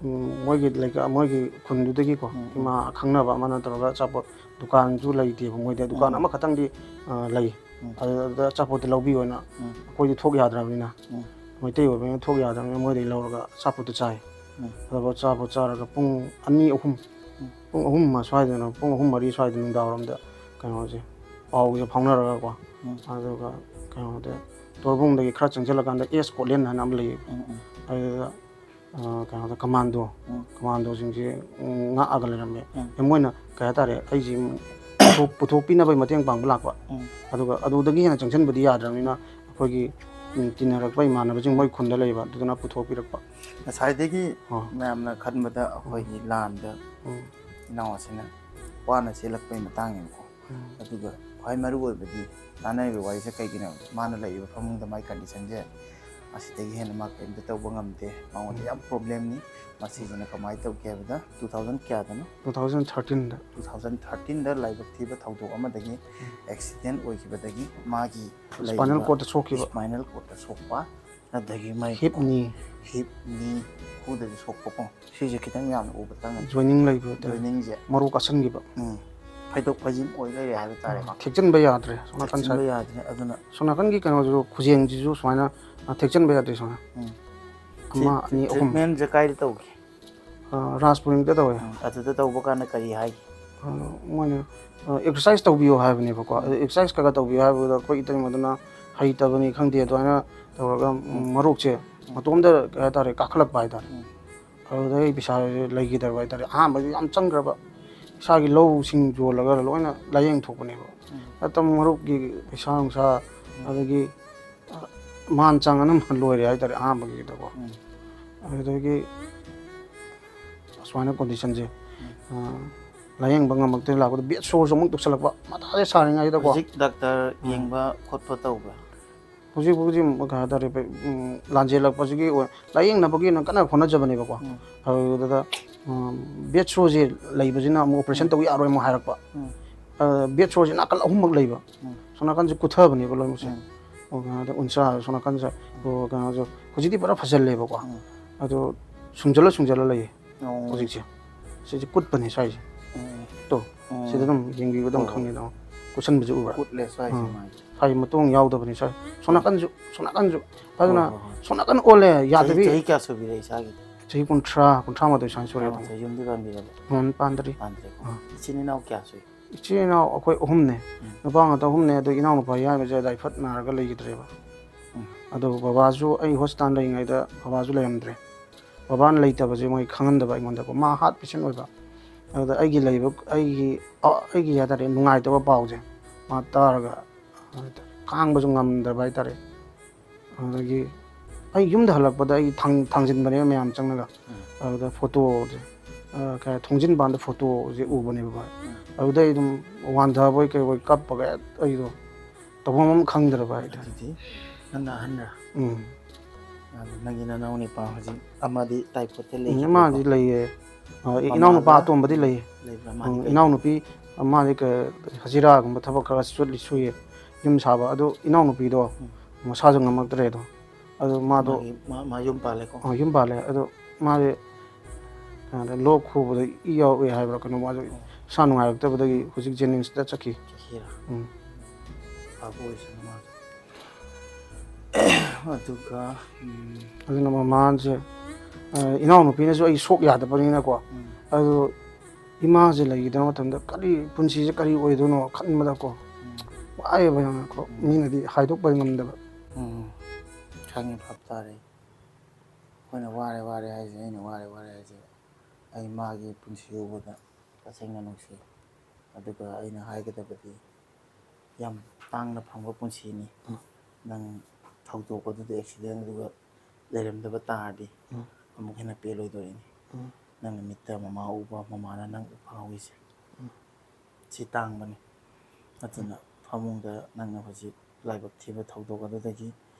ꯎꯝ, ꯃꯣꯏꯒꯤ ꯂꯩꯀꯥ-, ꯃꯣꯏꯒꯤ ꯈꯨꯟꯗꯨꯗꯒꯤꯀꯣ, ꯎꯝ, ꯎꯝ꯫ ꯏꯃꯥ ꯈꯪꯅꯕ ꯑꯃ ꯅꯠꯇ꯭ꯔꯒ ꯑꯆꯥꯄꯣꯠ ꯗꯨꯀꯥꯟꯁꯨ ꯂꯩꯇꯦꯕ ꯃꯣꯏꯗ, ꯗꯨꯀꯥꯟ ꯎꯝ, ꯎꯝ꯫ ꯑꯃꯈꯛꯇꯪꯗꯤ, ꯑ, ꯂꯩ꯫ ꯎꯝ꯫ ꯑꯗꯨꯗ ꯑꯆꯥꯄꯣꯠꯇꯤ ꯂꯧꯕꯤꯌꯣꯅ ꯎꯝ꯫ ꯑꯩꯈꯣꯏꯗꯤ ꯊꯣꯛ ꯌꯥꯗ꯭ꯔꯕꯅꯤꯅ, ꯎꯝ꯫ ꯃꯩꯇꯩ ꯑꯣꯏꯕꯅꯤꯅ ꯊꯣꯛ ꯌꯥꯗ꯭ꯔꯕꯅꯤꯅ ꯃꯣꯏꯗꯒꯤ ꯂꯧꯔꯒ ꯑꯆꯥꯄꯣꯠꯇꯨ ꯆꯥꯏ꯫ ꯎꯝ꯫ ꯑꯗꯨꯒ ꯑꯆꯥꯄꯣꯠ ꯆꯥꯔꯒ ꯄꯨꯡ ꯑꯅꯤ, ꯑꯍꯨꯝ, ꯎꯝ꯫ ꯄꯨꯡ ꯑꯍꯨꯝ ꯁ꯭ꯋꯥꯏꯗꯅ, ꯄꯨꯡ ꯑꯍꯨꯝ ꯃꯔꯤ ꯁ꯭ꯋꯥꯏꯗ ꯅꯨꯡꯗꯥꯡꯋꯥꯏꯔꯝꯗ ꯀꯩꯅꯣꯁꯦ, ꯄꯥꯎꯁꯦ ꯐꯥꯎꯅꯔꯒꯀꯣ, ꯎꯝ꯫ ꯑꯗꯨꯒ ꯀꯩꯅꯣꯗ, ꯇꯣꯔꯕꯨꯡꯗꯒꯤ ꯈꯔ ꯆꯪꯁꯤꯜꯂꯀꯥꯟꯗ ꯑꯦꯁ ꯀꯣꯠꯂꯦꯟ ꯍꯥꯏꯅ ꯑꯃ ꯂꯩꯌꯦꯕ꯫ ꯎꯝ, ꯎꯝ꯫ ꯑꯗꯨꯗ ꯑ, ꯀꯩꯅꯣꯗ ꯀꯃꯥꯟꯗꯣ, ꯎꯝ. ꯀꯃꯥꯟꯗꯣꯁꯤꯡꯁꯦ, ꯎꯝ, ꯉꯥꯛꯑꯒ ꯂꯩꯔꯝꯃꯦ꯫ ꯎꯝ. ꯑꯦ, ꯃꯣꯏꯅ ꯀꯩ ꯍꯥꯏꯇꯥꯔꯦ, ꯑꯩꯁꯦ ꯄꯨꯊꯣꯛ-, ꯄꯨꯊꯣꯛꯄꯤꯅꯕꯒꯤ ꯃꯇꯦꯡ ꯄꯥꯡꯕ ꯂꯥꯛꯄ꯫ ꯎꯝ. ꯑꯗꯨꯒ ꯑꯗꯨꯗꯒꯤ ꯍꯦꯟꯅ ꯆꯪꯁꯤꯟꯕꯗꯤ ꯌꯥꯗ꯭ꯔꯕꯅꯤꯅ ꯑꯩꯈꯣꯏꯒꯤ, ꯎꯝ, ꯇꯤꯟꯅꯔꯛꯄ ꯏꯃꯥꯟꯅꯕꯁꯤꯡ ꯃꯣꯏ ꯈꯨꯟꯗ ꯂꯩꯕ, ꯑꯗꯨꯗꯨꯅ ꯄꯨꯊꯣꯛꯄꯤꯔꯛꯄ꯫ ꯉꯁꯥꯏꯗꯒꯤ ꯑꯣ꯫ ꯃꯌꯥꯝꯅ ꯈꯟꯕꯗ ꯑꯩꯈꯣꯏꯒꯤ ꯂꯥꯟꯗ ꯎꯝ. ꯏꯅꯥꯎ ꯑꯁꯤꯅ ꯋꯥꯅ ꯆꯦꯜꯂꯛꯄꯒꯤ ꯃꯇꯥꯡꯅꯦꯕꯀꯣ꯫ ꯎꯝ. ꯑꯗꯨꯒ ꯈ꯭ꯋꯥꯏ ꯃꯔꯨ ꯑꯣꯏꯕꯗꯤ ꯇꯥꯟꯅꯔꯤꯕ ꯋꯥꯔꯤꯁꯦ ꯀꯩꯒꯤꯅꯣ ꯍꯥꯏꯕꯗ ꯃꯥꯅ ꯂꯩꯔꯤꯕ ꯐꯃꯨꯡꯗ ꯃꯥꯏ ꯀꯟꯗꯤꯁꯟꯁꯦ ꯑꯁꯤꯗꯒꯤ ꯍꯦꯟꯅ ꯃꯥ ꯀꯔꯤꯝꯇ ꯇꯧꯕ ꯉꯝꯗꯦ, ꯃꯉꯣꯟꯗ ꯌꯥꯝ ꯄ꯭ꯔꯣꯕ꯭ꯂꯦꯝꯅꯤ꯫ ꯃꯁꯤꯁꯤꯅ ꯀꯃꯥꯏꯅ ꯇꯧꯒꯦ ꯍꯥꯏꯕꯗ ꯇꯨ ꯊꯥꯎꯖꯟ ꯀꯌꯥꯗꯅꯣ? ꯇꯨ ꯊꯥꯎꯖꯟ ꯊꯥꯔꯇꯤꯟꯗ꯫ ꯇꯨ ꯊꯥꯎꯖꯟ ꯊꯥꯔꯇꯤꯟꯗ ꯂꯥꯏꯕꯛ ꯊꯤꯕ ꯊꯧꯗꯣꯛ ꯑꯃꯗꯒꯤ ꯑꯦꯛꯁꯤꯗꯦꯟ ꯑꯣꯏꯈꯤꯕꯗꯒꯤ ꯃꯥꯒꯤ ꯁ꯭ꯄꯥꯏꯅꯦꯜ ꯀꯣꯔꯠꯇ ꯁꯣꯛꯈꯤꯕ꯫ ꯁ꯭ꯄꯥꯏꯅꯦꯜ ꯀꯣꯔꯠꯇ ꯁꯣꯛꯄ, ꯑꯗꯒꯤ ꯃꯥꯒꯤ ꯍꯤꯞ ꯅꯤ꯫ ꯍꯤꯞ ꯅꯤ ꯈꯨꯗꯁꯨ ꯁꯣꯛꯄꯀꯣ꯫ ꯁꯤꯁꯦ ꯈꯤꯇꯪ ꯌꯥꯝꯅ ꯎꯕ ꯇꯪꯉꯦ꯫ ꯖꯣꯏꯅꯤꯡ ꯂꯩꯕ ꯍꯥꯏꯇꯥꯔꯦ꯫ ꯖꯣꯏꯅꯤꯡꯁꯦ ꯃꯔꯨ ꯀꯥꯁꯟꯈꯤꯕ꯫ ꯎꯝ, ꯐꯩꯗꯣꯛ ꯐꯩꯖꯤꯟ ꯑꯣꯏ ꯂꯩꯔꯦ ꯍꯥꯏꯕ ꯇꯥꯔꯦꯀꯣ꯫ ꯊꯦꯛꯆꯟꯕ ꯌꯥꯗ꯭ꯔꯦ꯫ ꯁꯣꯝ ꯅꯥꯀꯟ ꯊꯦꯛꯆꯤꯟꯕ ꯁꯥꯏ-, ꯌꯥꯗ꯭ꯔꯦ꯫ ꯑꯗꯨꯅ ꯁꯣꯝ ꯅꯥꯀꯟꯒꯤ ꯀꯩꯅꯣꯁꯤꯁꯨ, ꯈꯨꯖꯦꯡꯁꯤꯁꯨ ꯁꯨꯃꯥꯏꯅ, ꯑ, ꯊꯦꯛꯆꯟꯕ ꯌꯥꯗ꯭ꯔꯦ ꯁꯨꯃꯥꯏꯅ꯫ ꯎꯝ, ꯑꯃ, ꯑꯅꯤ, ꯑꯍꯨꯝ꯫ ꯇ꯭ꯔꯤꯠꯃꯦꯟꯁꯦ ꯀꯥꯏꯗ ꯇꯧꯒꯦ? ꯑ, ꯔꯥꯖꯄꯨꯔꯤꯗ ꯇꯧꯋꯦ꯫ ꯎꯝ, ꯑꯗꯨꯗ ꯇꯧꯕ ꯀꯥꯟꯗ ꯀꯔꯤ ꯍꯥꯏꯒꯦ? ꯑ, ꯃꯣꯏꯅ, ꯑ, ꯑꯦꯛꯁꯔꯁꯥꯏꯁ ꯇꯧꯕꯤꯌꯣ ꯍꯥꯏꯕꯅꯦꯕꯀꯣ꯫ ꯑꯗꯨ ꯑꯦꯛꯁꯔꯁꯥꯏꯁ ꯈꯔ ꯈꯔ ꯇꯧꯕꯤꯌꯣ ꯍꯥꯏꯕꯗꯨꯗ ꯑꯩꯈꯣꯏ ꯏꯇꯩꯃꯗꯨꯅ ꯍꯩꯇꯕꯅꯤ ꯈꯪꯗꯦ, ꯑꯗꯨꯃꯥꯏꯅ ꯇꯧꯔꯒ, ꯎꯝ, ꯃꯔꯣꯛꯁꯦ ꯃꯇꯣꯝꯗ, ꯀꯩ ꯍꯥꯏꯇꯥꯔꯦ, ꯀꯥꯈꯠꯂꯛꯄ ꯍꯥꯏꯇꯥꯔꯦ꯫ ꯎꯝ. ꯑꯗꯨꯗꯩ ꯄꯩꯁꯥꯁꯦ ꯂꯩꯈꯤꯗꯕ ꯍꯥꯏꯇꯥꯔꯦ꯫ ꯑꯍꯥꯟꯕꯗꯤ ꯌꯥꯝ ꯆꯪꯈ꯭ꯔꯕ, ꯏꯁꯥꯒꯤ ꯂꯧꯁꯤꯡ ꯌꯣꯜꯂꯒ ꯂꯣꯏꯅ ꯂꯥꯏꯌꯦꯡ ꯊꯣꯛꯄꯅꯦꯕ꯫ ꯎꯝ. ꯍꯦꯛꯇ ꯃꯔꯨꯞꯀꯤ ꯄꯩꯁꯥ ꯅꯨꯡꯁꯥ, ꯑꯗꯒꯤ, ꯑ, ꯃꯥꯟ ꯆꯥꯡ ꯑꯅꯝꯕ ꯂꯣꯏꯔꯦ ꯍꯥꯏꯇꯥꯔꯦ ꯑꯍꯥꯟꯕꯒꯤꯗꯀꯣ꯫ ꯎꯝ. ꯑꯗꯨꯗꯒꯤ ꯑꯁꯨꯃꯥꯏꯅ ꯀꯣꯟꯗꯤꯁꯟꯁꯦ, ꯑ, ꯂꯥꯏꯌꯦꯡꯕ ꯉꯝꯃꯛꯇ꯭ꯔꯦ꯫ ꯂꯥꯛꯄꯗ ꯕꯦꯗ ꯁꯣꯔꯁꯨ ꯑꯃꯨꯛ ꯇꯧꯁꯜꯂꯛꯄ, ꯃꯊꯥꯁꯦ ꯁꯥꯔꯤꯉꯩꯗꯀꯣ꯫ ꯍꯧꯖꯤꯛ ꯗꯥꯛꯇꯔ ꯎꯝ. ꯌꯦꯡꯕ ꯈꯣꯠꯄ ꯇꯧꯕ꯭ꯔꯥ? ꯍꯧꯖꯤꯛ ꯐꯥꯎꯗꯤ, ꯀꯩ ꯍꯥꯏꯇꯥꯔꯦ, ꯎꯝ, ꯂꯥꯟꯖꯦꯜꯂꯛꯄꯁꯤꯒꯤ ꯑꯣꯏ-, ꯂꯥꯏꯌꯦꯡꯅꯕꯒꯤꯅ ꯀꯟꯅ ꯍꯣꯠꯅꯖꯕꯅꯦꯕꯀꯣ꯫ ꯎꯝ. ꯑꯗꯨꯗ, ꯎꯝ, ꯕꯦꯗ ꯁꯣꯔꯁꯦ ꯂꯩꯕꯁꯤꯅ ꯑꯃꯨꯛ ꯑꯣꯄꯔꯦꯁꯟ ꯎꯝ. ꯇꯧꯕ ꯌꯥꯔꯣꯏ ꯑꯃꯨꯛ ꯍꯥꯏꯔꯛꯄ꯫ ꯎꯝ. ꯑ, ꯕꯦꯗ ꯁꯣꯔꯁꯦ ꯅꯥꯀꯜ ꯑꯍꯨꯝꯃꯛ ꯂꯩꯕ꯫ ꯎꯝ. ꯁꯣꯝ ꯅꯥꯀꯟꯁꯦ ꯀꯨꯠꯊꯕꯅꯦꯕ ꯂꯣꯏꯅꯃꯛꯁꯦ꯫ ꯎꯝ. ꯑꯣ, ꯀꯩꯅꯣꯗ ꯎꯟꯁꯥ ꯁꯣꯝ ꯅꯥꯀꯟꯁꯦ, ꯑꯣ, ꯀꯩꯅꯣꯁꯦ ꯍꯧꯖꯤꯛꯇꯤ ꯄꯨꯔꯥ ꯐꯖꯜꯂꯦꯕꯀꯣ꯫ ꯎꯝ. ꯑꯗꯣ ꯁꯨꯡꯖꯜꯂ ꯁꯨꯡꯖꯜꯂ ꯂꯩꯌꯦ ꯑꯣ. ꯍꯧꯖꯤꯛꯁꯦ꯫ ꯁꯤꯁꯦ ꯀꯨꯠꯄꯅꯦ ꯁ꯭ꯋꯥꯏꯁꯦ꯫ ꯎꯝ. ꯇꯣ, ꯎꯝ. ꯁꯤꯗ ꯑꯗꯨꯝ ꯌꯦꯡꯕꯤꯕ ꯑꯗꯨꯝ ꯍꯣꯏ, ꯍꯣꯏ. ꯈꯪꯉꯦ ꯑꯗꯨꯝ꯫ ꯀꯨꯠꯁꯟꯕꯁꯦ ꯎꯕ꯭ꯔꯥ? ꯀꯨꯠꯂꯦ ꯁ꯭ꯋꯥꯏꯁꯦ ꯎꯝ. ꯃꯥꯒꯤ꯫ ꯁ꯭ꯋꯥꯏ ꯃꯇꯣꯡ ꯌꯥꯎꯗꯕꯅꯤ ꯁ꯭ꯋꯥꯏ꯫ ꯁꯣꯝ ꯍꯣꯏ. ꯅꯥꯀꯟꯁꯨ, ꯁꯣꯝ ꯅꯥꯀꯟꯁꯨ꯫ ꯐꯖꯅ ꯍꯣꯏ, ꯍꯣꯏ, ꯍꯣꯏ. ꯁꯣꯝ ꯅꯥꯀꯟ ꯑꯣꯜꯂꯦ, ꯆꯍꯤ, ꯌꯥꯗꯕꯤ꯫ ꯆꯍꯤ ꯀꯌꯥ ꯁꯨꯕꯤꯔꯦ ꯏꯁꯥꯒꯤ? ꯆꯍꯤ ꯀꯨꯟꯊ꯭ꯔꯥ, ꯀꯨꯟꯊ꯭ꯔꯥ ꯃꯥꯊꯣꯏ ꯁꯨꯃꯥꯏꯅ ꯁꯨꯔꯦ ꯑꯗꯨꯝ꯫ ꯇꯔꯥꯃꯥꯊꯣꯏ, ꯌꯨꯝꯗꯤ ꯄꯥꯟꯕꯤꯔꯕ? ꯎꯝ, ꯄꯥꯟꯗ꯭ꯔꯤ꯫ ꯄꯥꯟꯗ꯭ꯔꯦꯀꯣ꯫ ꯎꯝ. ꯏꯆꯤꯟ ꯏꯅꯥꯎ ꯀꯌꯥ ꯁꯨꯏ? ꯏꯆꯤꯜ ꯏꯅꯥꯎ ꯑꯩꯈꯣꯏ ꯑꯍꯨꯝꯅꯦ꯫ ꯎꯝ. ꯅꯨꯄꯥ ꯉꯥꯛꯇ ꯑꯍꯨꯝꯅꯦ꯫ ꯑꯗꯣ ꯏꯅꯥꯎꯅꯨꯄꯥ ꯌꯥꯏꯃꯁꯦ ꯇꯥꯏꯐꯠ ꯅꯥꯔꯒ ꯂꯩꯈꯤꯗ꯭ꯔꯦꯕ꯫ ꯎꯝ. ꯑꯗꯣ ꯕꯕꯥꯁꯨ ꯑꯩ ꯍꯣꯁꯄꯤꯇꯥꯜ ꯂꯩꯔꯤꯉꯩꯗ ꯕꯕꯥꯁꯨ ꯂꯩꯔꯝꯗ꯭ꯔꯦ꯫ ꯕꯕꯥꯅ ꯂꯩꯇꯕꯁꯦ ꯃꯣꯏ ꯈꯪꯍꯟꯗꯕ ꯑꯩꯉꯣꯟꯗꯀꯣ꯫ ꯃꯥ ꯍꯥꯔꯠ ꯄꯦꯁꯦꯟ ꯑꯣꯏꯕ꯫ ꯑꯗꯨꯗ ꯑꯩꯒꯤ ꯂꯩꯕ, ꯑꯩꯒꯤ, ꯑ, ꯑꯩꯒꯤ ꯍꯥꯏ ꯇꯥꯔꯦ, ꯅꯨꯡꯉꯥꯏꯇꯕ ꯄꯥꯎꯁꯦ ꯃꯥ ꯇꯥꯔꯒ, ꯍꯥꯏ ꯇꯥꯔꯦ, ꯈꯥꯡꯕꯁꯨ ꯉꯝꯗ꯭ꯔꯕ ꯍꯥꯏ ꯇꯥꯔꯦ꯫ ꯑꯗꯨꯗꯒꯤ ꯑꯩ ꯌꯨꯝꯗ ꯍꯜꯂꯛꯄꯗ ꯑꯩ ꯊꯥꯡ-, ꯊꯥꯡꯖꯤꯟꯕꯅꯦꯕ ꯃꯌꯥꯝ ꯆꯪꯉꯒ꯫ ꯎꯝ꯫ ꯑꯗꯨꯗ ꯐꯣꯇꯣꯁꯦ, ꯑ, ꯀꯩ ꯍꯥꯏ, ꯊꯣꯡꯖꯤꯟ ꯄꯥꯟꯗ ꯐꯣꯇꯣꯁꯦ ꯎꯕꯅꯦꯕ ꯚꯥꯏ꯫ ꯎꯝ꯫ ꯑꯗꯨꯗꯩ ꯑꯗꯨꯝ ꯋꯥꯟꯊꯕꯣꯏ ꯀꯩꯕꯣꯏ ꯀꯞꯄꯒ ꯑꯩꯗꯣ ꯇꯧꯐꯝ ꯑꯃ ꯈꯪꯗ꯭ꯔꯕ ꯍꯥꯏ ꯇꯥꯔꯦ꯫ ꯑꯗꯨꯗꯤ ꯅꯪꯅ ꯑꯍꯟꯔꯥ? ꯎꯝ꯫ ꯑꯗꯨ ꯅꯪꯒꯤ ꯅꯅꯥꯎ ꯅꯨꯄꯥ ꯍꯧꯖꯤꯛ ꯑꯃꯗꯤ ꯇꯥꯏꯐꯣꯠꯇ ꯎꯝ, ꯂꯩꯈꯤꯕꯀꯣ? ꯃꯥꯗꯤ ꯂꯩꯌꯦ꯫ ꯑ, ꯏ-, ꯏꯅꯥꯎꯅꯨꯄꯥ ꯃꯃꯥꯒ ꯑꯇꯣꯝꯕꯗꯤ ꯂꯩꯌꯦ꯫ ꯂꯩꯕ꯭ꯔꯥ? ꯃꯥꯗꯤ ꯎꯝ, ꯀꯩ? ꯏꯅꯥꯎꯅꯨꯄꯤ, ꯑ, ꯃꯥꯗꯤ ꯀ-, ꯍꯖꯤꯔꯥꯒꯨꯝꯕ ꯊꯕꯛ ꯈꯔ ꯁꯨꯠꯂꯤ ꯁꯨꯏꯌꯦ, ꯌꯨꯝ ꯁꯥꯕ꯫ ꯑꯗꯨ ꯏꯅꯥꯎꯅꯨꯄꯤꯗꯣ ꯎꯝ꯫ ꯃꯁꯥꯁꯨ ꯉꯝꯃꯛꯇ꯭ꯔꯦ ꯑꯗꯣ꯫ ꯑꯗꯨ ꯃꯥꯗꯣ ꯃꯥꯒꯤ, ꯃꯥ, ꯃꯥ ꯌꯨꯝ ꯄꯥꯜꯂꯦꯀꯣ? ꯑ, ꯌꯨꯝ ꯄꯥꯜꯂꯦ꯫ ꯑꯗꯣ ꯃꯥꯁꯦ ꯀꯩꯅꯣꯗ ꯂꯣꯛ ꯈꯨꯕꯗ ꯏ ꯌꯥꯎꯔꯛꯑꯦ ꯍꯥꯏꯕ꯭ꯔꯥ ꯀꯩꯅꯣ, ꯃꯥꯁꯨ ꯑꯣ꯫ ꯃꯁꯥ ꯅꯨꯡꯉꯥꯏꯔꯛꯇꯕꯗꯒꯤ ꯍꯧꯖꯤꯛ ꯖꯦꯅꯤꯝꯁꯇ ꯆꯠꯈꯤ꯫ ꯆꯠꯈꯤꯔꯥ? ꯎꯝ꯫ ꯐꯕ ꯑꯣꯏꯁꯅꯨ ꯃꯥꯁꯨ꯫ ꯑꯗꯨꯒ, ꯎꯝ, ꯑꯗꯨꯅ ꯃꯃꯥꯁꯦ, ꯑ, ꯏꯅꯥꯎꯅꯨꯄꯤꯅꯁꯨ ꯑꯩ ꯁꯣꯛ ꯌꯥꯗꯕꯅꯤꯅꯀꯣ, ꯎꯝ꯫ ꯑꯗꯨ ꯏꯃꯥꯁꯦ ꯂꯩꯈꯤꯗꯕ ꯃꯇꯝꯗ ꯀꯔꯤ, ꯄꯨꯟꯁꯤꯁꯦ ꯀꯔꯤ ꯑꯣꯏꯗꯣꯏꯅꯣ ꯈꯟꯕꯗꯀꯣ, ꯎꯝ꯫ ꯋꯥꯏꯑꯦꯕ ꯌꯥꯝꯅꯀꯣ, ꯎꯝ꯫ ꯃꯤꯅꯗꯤ ꯍꯥꯏꯗꯣꯛꯄ ꯉꯝꯗꯕ꯫ ꯎꯝ꯫ ꯈꯪꯉꯦ, ꯚꯥꯞ ꯇꯥꯔꯦ꯫ ꯑꯩꯈꯣꯏꯅ ꯋꯥꯔꯦ, ꯋꯥꯔꯦ ꯍꯥꯏꯁꯦ, ꯑꯩꯅ ꯋꯥꯔꯦ, ꯋꯥꯔꯦ ꯍꯥꯏꯁꯦ, ꯑꯩ ꯃꯥꯒꯤ ꯄꯨꯟꯁꯤ ꯎꯕꯗ ꯇꯁꯦꯡꯅ ꯅꯨꯡꯁꯤ꯫ ꯑꯗꯨꯒ ꯑꯩꯅ ꯍꯥꯏꯒꯗꯕꯗꯤ, ꯌꯥꯝ ꯇꯥꯡꯅ ꯐꯪꯕ ꯄꯨꯟꯁꯤꯅꯤ꯫ ꯎꯝ꯫ ꯅꯪ ꯊꯧꯗꯣꯛ ꯑꯗꯨꯗ, ꯑꯦꯛꯁꯤꯗꯦꯟ ꯑꯗꯨꯒ ꯂꯩꯔꯝꯗꯕ ꯇꯥꯔꯗꯤ, ꯎꯝ꯫ ꯑꯃꯨꯛ ꯍꯦꯟꯅ ꯄꯦꯜꯂꯣꯏꯗꯣꯔꯤꯅꯤ꯫ ꯎꯝ꯫ ꯅꯪ ꯅꯨꯃꯤꯠꯇ ꯃꯃꯥ ꯎꯕ, ꯃꯃꯥꯅ ꯅꯪ ꯎꯕ ꯐꯪꯍꯧꯔꯤꯁꯦ꯫ ꯎꯝ꯫ ꯁꯤ ꯇꯥꯡꯕꯅꯤ꯫ ꯅꯠꯇꯅ ꯐꯃꯨꯡꯗ ꯅꯪꯅ ꯍꯧꯖꯤꯛ ꯂꯥꯏꯕꯛ ꯊꯤꯕ ꯊꯧꯗꯣꯛ ꯑꯗꯨꯗꯒꯤ